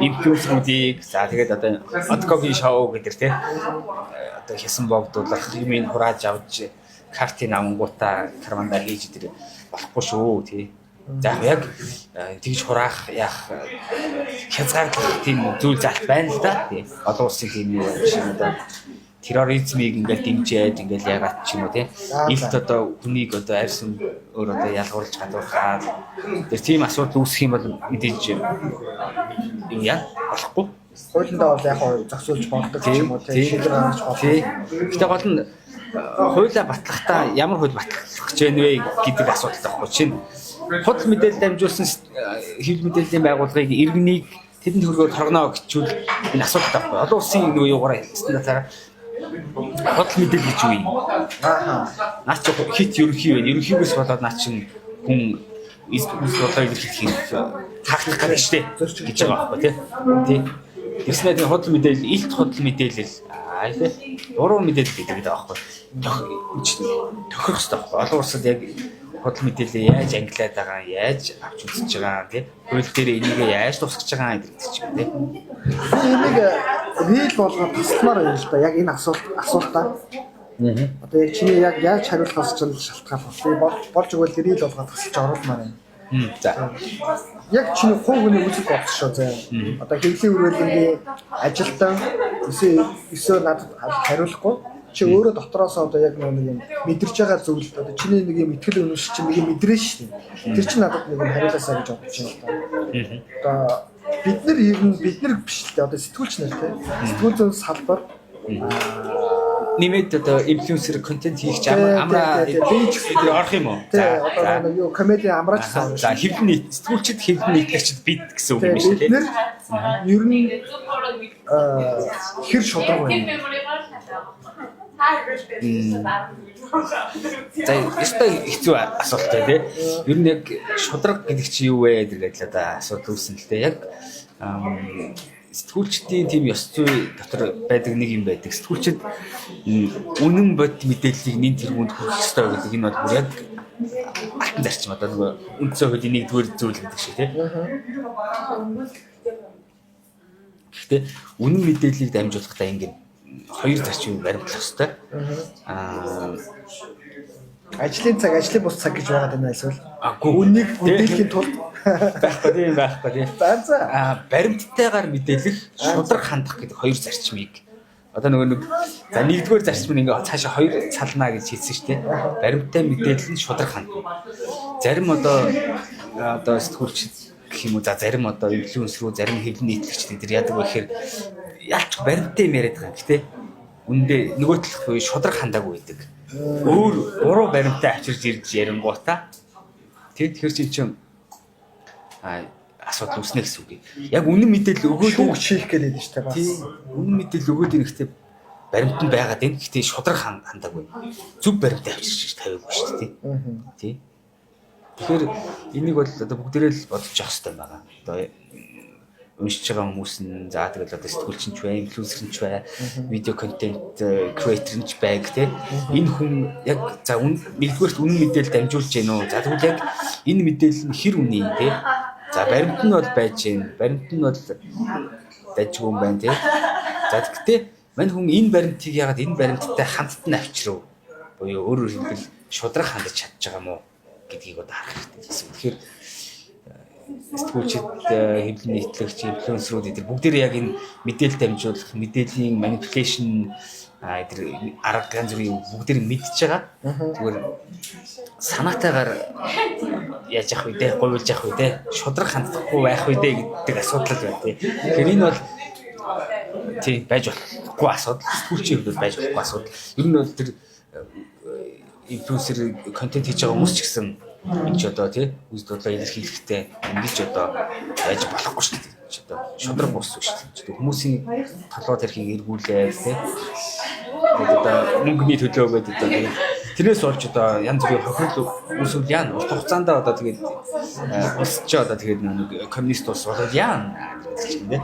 инфлюенсерүүдийг, за, тэгээд одоо Одкогийн шоу гэдэг, тий. Одоо хясан богдуулах, юмыг хурааж авч картын авангуудаа кармандаа хийж тэр болохгүй шүү, тий. За, яг тэгж хураах яах хязгаарлах тийм зүйл залт байна л да. Тий. Олон улсын тийм юу юм шиг одоо терроризмыг ингээл дэмжиж ингээл яагаад ч юм уу, тий. Илт одоо хүнийг одоо арьсан өөр одоо ялгуурлаж гадуурхаад тэр тийм асуудал үүсэх юм бол мэдээж юм яа болохгүй. Хуулиндаа бол яг зохицуулж болдог ч юм уу, тий, шийдвэр гаргаж болдог. Гэтэ гол нь хуулиа батлахдаа ямар хууль батлах гэж байна вэ гэдэг асуудал байхгүй чинь. Худал мэдээлэл дамжуулсан хэвлэл мэдээллийн байгууллагыг иргэнийг тэдэнд төгрөгөөр торгоно гэчүүл энэ асуудал байхгүй. Олон улсын нөгөө юугаараа стандартаараа худал мэдээлэл гэж юу юм? Наа чи хит ерөнхий байна. Ерөнхийгөөс болоод наа чин хүн үс болоо илэрхийлэх юм хаагдах гэдэг штэ гэж байгаа байхгүй, тий. Тий. Тэгснээр тийм худал мэдээлэл, илт худал мэдээлэл аа тий. Буруу мэдээлэл гэдэг байгаа байхгүй. Тохирох хэрэгтэй байхгүй. Олон улсад яг худал мэдээлэл яаж ангилаад байгаа, яаж авч үзэж байгаа, тий. Хууль дээр энийг яаж тусгаж байгаа гэдэг ч юм, тий. Би энийг reel болгоод тасламаар байна л да. Яг энэ асуултаа. Одоо яг чиний яг яаж хариулахаас ч шалтгаална. Би болж өгвөл тэрийг л болгоод тасалж оруулмаар байна. За. Яг чиний хувь хүний үзэл бодол шүү заяа. Одоо хэвлэлийн үрэлэнгийн ажилтан 9 надад хариулахгүй чи өөрөө дотроосоо одоо яг нэг юм мэдэрч байгаа зүйл одоо чиний нэг юм итгэл үнэмшил чинь нэг юм мэдрэн шүү дээ. Тэр чинь надад нэг юм хариулаасаа гэж бодож байна л да. Одоо бид нар ер нь бид нар биш л дээ. Одоо сэтгүүлч нар тий. Сэтгүүл зүйн салбар нэмээд одоо инфлюенсер контент хийх ч амраа би ч гэсэн орох юм уу? За одоо нэг юу комеди амраач гэсэн. За хэвлэн нийт сэтгүүлчд хэвлэн нийтлэгчд бид гэсэн үг юм шүү дээ. Бид нар ер нь хэр шудраг байна. За ёстой хэцүү асуулт бай тээ. Ер нь яг шудраг гэдэг чи юу вэ гэдэг л одоо асуудал үүснэ л дээ. Яг сэтгүүлчдийн тийм ёс зүй дотор байдаг нэг юм байдаг. Сэтгүүлчид үнэн бод мэдээллийг нэн тэргуунд хүргэх ёстой гэдэг энэ бол бүр яг алтан зарчим одоо нөгөө үндсэн хуулийн нэгдүгээр зүйл гэдэг шиг тийм. Гэхдээ үнэн мэдээллийг дамжуулахдаа ингэ хоёр зарчим баримтлах ёстой. Ажлын цаг, ажлын бус цаг гэж байгаа даа эсвэл үннийг мэдээлэхийн тулд байхгүй тийм байхгүй тийм. За за. Баримттайгаар мэдээлэх, шудраг хандах гэдэг хоёр зарчмыг одоо нөгөө нэг за нэгдүгээр зарчим нь ингээ цаашаа хоёр салнаа гэж хэлсэн шүү дээ. Баримттай мэдээлэл нь шудраг хандна. Зарим одоо сэтгүүлч гэх юм уу за зарим одоо инфлюенсер рүү зарим хэвлэн нийтлэгч тэд нар яадаг вэ гэхээр ялч баримттай юм яриад байгаа. Гэтэ үндэ нөгөө талах буюу шудраг хандаагүй байдаг. Өөр буруу баримттай авчирч ирж ярингуудаа тэр тэгэхээр чи чинь асуудал үүснэ гэсэн үг. Яг үнэн мэдээлэл өгөөд шүүгч хийх гээд байдаг шүү дээ бас. Тийм. Үнэн мэдээлэл өгөөд ирэх гэхдээ баримт нь байгаад байна. Гэхдээ шудраг хандаагүй. Зөв баримттай авчирч ирж тавиагүй шүү дээ. Тийм. Тэгэхээр энийг бол одоо бүгдээрээ л бодож явах хэрэгтэй байгаа. Одоо уншиж байгаа хүмүүс нь за тэгэл одоо сэтгүүлч нь ч бай, инфлюенсер нь ч бай, видео контент креатор нь ч бай гэх тээ. Энэ хүн яг за нэгдүгээрт үнэн мэдээлэл дамжуулж гэнэ үү? За тэгвэл яг энэ мэдээлэл нь хэр үнэ юм те? За баримт нь бол байж гэн. Баримт нь бол дайжгүй юм байна те. За тэгтээ мань хүн энэ баримтыг ягаад энэ баримттай хамтд нь авчирв? Буюу өөрөөр хэлбэл шудраг хандаж чадж байгаа мó гэдгийг одоо харах хэрэгтэй гэсэн. Тэгэхээр сэтгүүлчид, хэвлэн нийтлэгч, инфлюенсерүүд эдгээр бүгдээрээ яг энэ мэдээлэл дамжуулах, мэдээллийн манипуляшн эдгээр арга янз бүрийн бүгдээрээ мэдж байгаа. Зүгээр санаатайгаар яаж явах вэ дээ, гуйлж явах вэ дээ, шудраг хандахгүй байх вэ дээ гэдэг асуудал байна тий. Тэгэхээр энэ бол тий байж болохгүй асуудал. Сэтгүүлчийн хувьд байж болохгүй асуудал. Ер нь бол тэр инфлюенсер контент хийж байгаа хүмүүс ч гэсэн энэ ч одоо тий үз бодлоо илэрхийлэхдээ ингэж одоо байж болохгүй шүү дээ. Чи одоо шудраг бус шүү дээ. Хүмүүсийн толгой тархийг эргүүлээд тий одоо мөнгөний төлөө гэдэг одоо тэрнээс болж одоо янз бүрийн хохирол үүсвэл яана урт хугацаанд одоо тэгээд улс чи одоо тэгээд нэг коммунист улс болоод яана гэдэг чинь тий.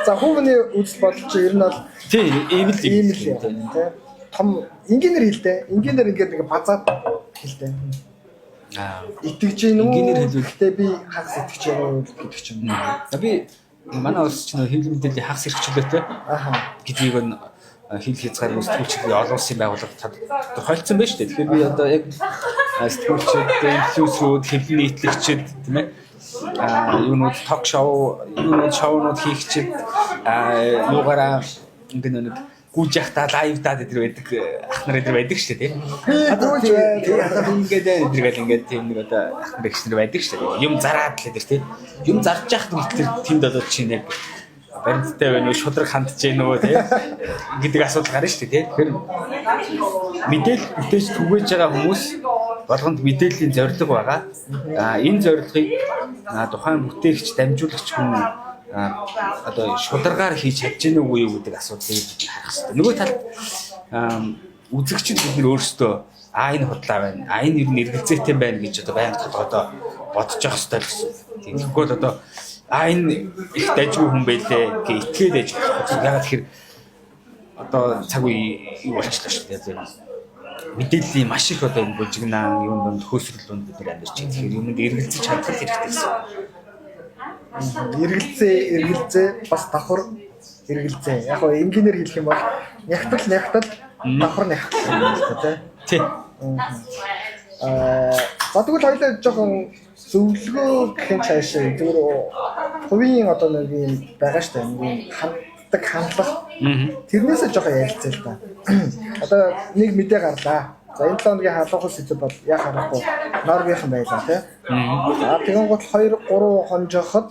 За хүмүүний үзэл бодол чи ер нь бол тий ийм л ийм л тий том энгийнээр хэлдэ. Энгийнээр ингээд нэг базаад хэлдэ. Итгэж гин үү? Энгийнээр хэлбэл гэхдээ би хагас итгэж байгаа уу гэдэг чинь. За би манай улс чинь хэвлэл мэдээллийн хагас эрх чөлөөтэй гэдгийг нь хил хязгааргүй сэтгүүлчдийн олон улсын байгууллага тодорхойлцсон байна шүү дээ. Тэгэхээр би одоо яг сэтгүүлчид, инфлюенсерүүд, хэвлэл нийтлэгчид тийм ээ юунууд ток шоу, юунууд шоунууд хийгчид юугаараа ингэ нэг гүйж явахдаа лайвдаа гэдэг байдаг ах нар эдэр байдаг шүү дээ тийм. Гүйж бай. Ингээд эдэр гэл ингээд тийм нэг одоо ах нар эгч нар байдаг шүү дээ. Юм зараад л эдэр тийм. Юм зарж яхад хүртэл тэнд одоо чинь яг баримттай байна уу, шудраг хандж гин үү тийм гэдэг асуудал гарна шүү дээ тийм. Тэгэхээр мэдээлэл бүтээж түгээж байгаа хүмүүс болгонд мэдээллийн зорилго байгаа. Энэ зорилгыг тухайн бүтээгч, дамжуулагч хүн одоо шударгаар хийж чадж гэнэ үгүй юу гэдэг асуудлыг бид харах хэрэгтэй. Нөгөө талд үзэгчид бид нэр өөрсдөө энэ худлаа байна. Энэ ер нь эргэлзээтэй байна гэж одоо байнга толгойдоо бодож явах хэрэгтэй л гэсэн. Тэгэхгүй бол одоо энэ их дайжгүй хүн байлээ гэж итгээд байж болохгүй. Ягаад тэгэхээр одоо цаг үе юу болчихлоо шүү дээ. Мэдээллийн маш их одоо энэ бужигнаан юм донд хөөсрөл донд бид нар амьдарч байна. Тэгэхээр юмд эргэлзэж чадах хэрэгтэй гэсэн. Эргэлзээ, эргэлзээ бас давхар эргэлзээ. Яг гоо энгийнээр хэлэх юм бол нягтал нягтал давхар нягтал юм л та тий. Тий. За тэгвэл хоёлаа жоохон зөвлөгөө гэх юм цаашаа зүгээр хувийн одоо нэг юм байгаа штэ нэг ханддаг хандлага. Тэрнээсээ жоохон ярилцъя л да. Одоо нэг мэдээ гарлаа. За энэ 7 хоногийн халуухын сэдэв бол яа харахгүй Норвегийнхан байлаа тий. За тэгэн гут 2 3 хонжоход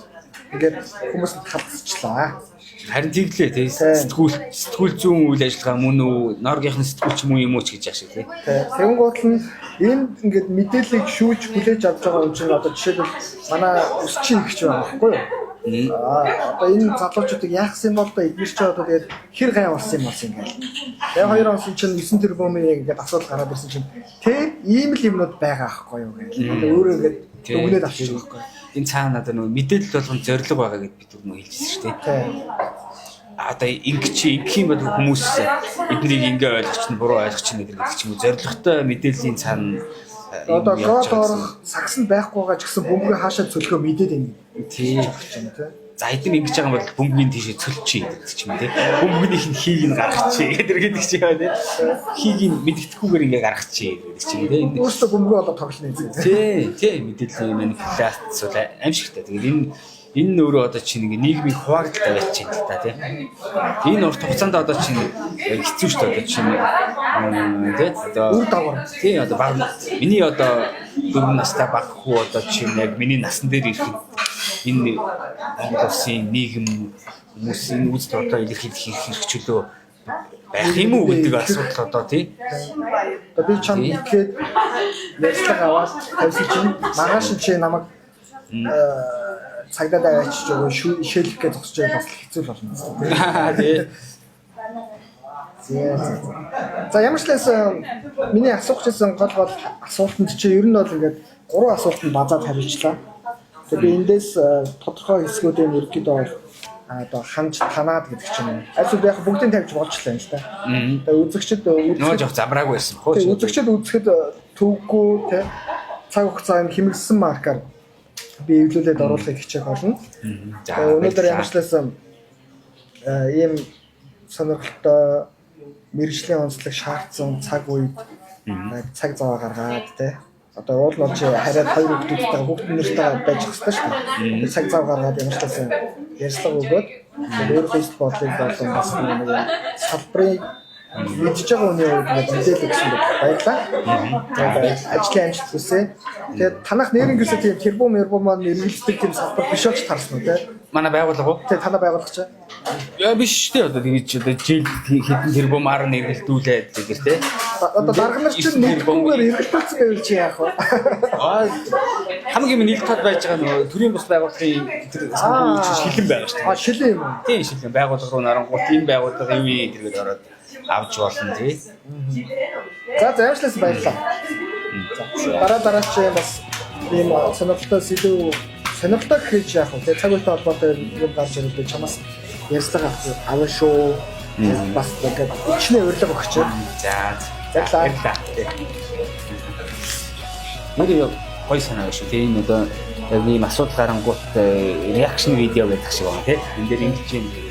ингээд хүмүүс нь талцчлаа. Харин тэглээ тий. Сэтгүүл зүүн үйл ажиллагаа мөн үү? Норвегийнхан сэтгүүлч мөн юм уу ч гэж яах шиг тий. Тэгэн гут нь энд ингээд мэдээллийг шүүж хүлээж авч байгаа юм чинь одоо жишээлбэл манай өсчин их ч байгаа байхгүй юу? Одоо энэ залуучуудыг яахсан юм бол да эдгээр чи одоо тэгээд хэр гай болсон юм болсон юм гээл. Тэгээ хоёр онсон чинь 9 тэрбумын ингээд асуудал гараад ирсэн чинь тэр ийм л юмнууд байгаа байхгүй юу гээл. Одоо өөрөө ингээд дүгнээд авчих байхгүй. Энэ цаана одоо нөгөө мэдээлэл болгон зорилго байгаа гэд бид түрүү хэлжсэн шүү дээ. Одоо ингэ чи ингэх юм бол хүмүүс эднийг ингээ ойлгоч нь буруу ойлгоч нь гэдэг ч юм уу зорилготой мэдээллийн цаана одоо гол орох сагсан байхгүйгаа ч гэсэн бөмбөгийг хаашаа цөлхөө мэдээд байна. Тий. За эдгээр ингэж байгаа юм бол бөмбөгийн тийшээ цөлчий гэдэг ч юм тий. Бөмбөгнийх нь хийг нь гаргачих гэдэг ч юм тий. Хийг нь мэддэхгүйгээр ингээ гаргачих гэдэг ч юм тий. Өөртөө бөмбөгөө болоо тоглоно юм. Тий, тий мэдээллийн манипуляц бол аимшигтай. Тэгээд энэ нь өөрөө одоо чинь ингээ нийгмийн хуваагдaltaй байж чинь л та тий. Энэ урт хугацаанд одоо чинь хэцүү шүү дээ одоо чинь тий одоо үр дагавар. Тий одоо баг миний одоо 4 настай баг хүү одоо чинь яг миний насан дээр ирэхэд энэ Монгол улсын нийгэм хүмүүсийн үзэл бодлоо илэрхийлэх эрх чөлөө байх юм уу гэдэг асуудал одоо тий. Одоо би чам ихэд ярьцлага аваад тавьсан чинь маргааш чи намайг цагдаад аваачиж өгөө шээлэх гэж зогсож байл бас хэцүү болно. Тий. За ямар ч лээс миний асуух гэсэн гол гол асуултанд чи ер нь бол ингээд 3 асуултанд базаад хариулчлаа. Тэгээ би эндээс тодорхой хэсгүүдийн ерөнхийдөө бол одоо ханж танаад гэдэг ч юм уу. Альсууд яг бүгдийг тавьж болчлаа юм л та. Тэгээ үзэгчд нөө жоох замраагүй байсан бохоо. Тэгээ үзэгчд үзэхэд төвгүй те цаг хугацаа хэмэглэсэн маркаар би эвлүүлээд оруулахыг хичээх болно. За өнөөдөр ямар ч лээс ийм сонирхолтой мэргэжлийн онцлог шаардсан цаг үед цаг зав гаргаад те одоо уул нь чи хараад хоёр хүүхдүүдтэйгээ хүүхд нэртэйгээ байж хэвчээ шүү дээ. Цаг зав гаргаад ямар ч лээс ярьцлага өгөөд өөрийнхөө эрх бодлыг болон бас нэг салбарыг мэдж байгаа хүний хувьд ингээд мэдээлэл өгсөн баярлалаа. Тэгээд ажлын амжилт хүсье. Тэгээд танах нэрнгээсээ тийм тэрбум эрбум маань эргэлздэг тийм салбар биш болж таарсан уу те? Манай байгууллага уу? Тэ танай байгууллага чи? Яа биш шүү дээ. Одоо тэгэж одоо жил хэдэн тэрбумаар нь эргэлдүүлээд гэдэг те. Одоо дарга нар чинь нэггүйгээр эргэлдүүлсэн байвал чи яах вэ? Аа хамгийн минь ил тод байж байгаа нөгөө төрийн бус байгууллагын тэр санхүү чинь шилэн байгаа шүү дээ. А шилэн юм уу? Тийм шилэн байгууллага руу нарангуут энэ байгууллага юу юм тэргээд ороод авч болно тий. За за ямарчлаас баярлалаа. За дараа чи бас ийм сонирхолтой сэдв сонирхолтой гэж яах вэ? Цаг үетэй холбоотой юм гарч ирвэл чамаас ярьцлага авах шүү. Бас ингээд ичнэ урилга өгч. За баярлалаа. Нэр гоё санаа шүү. Тэгээ энэ одоо яг ийм асуудал гарангуут реакшн видео гэдэг шиг байна тий. Энэ дээр ингэж юм.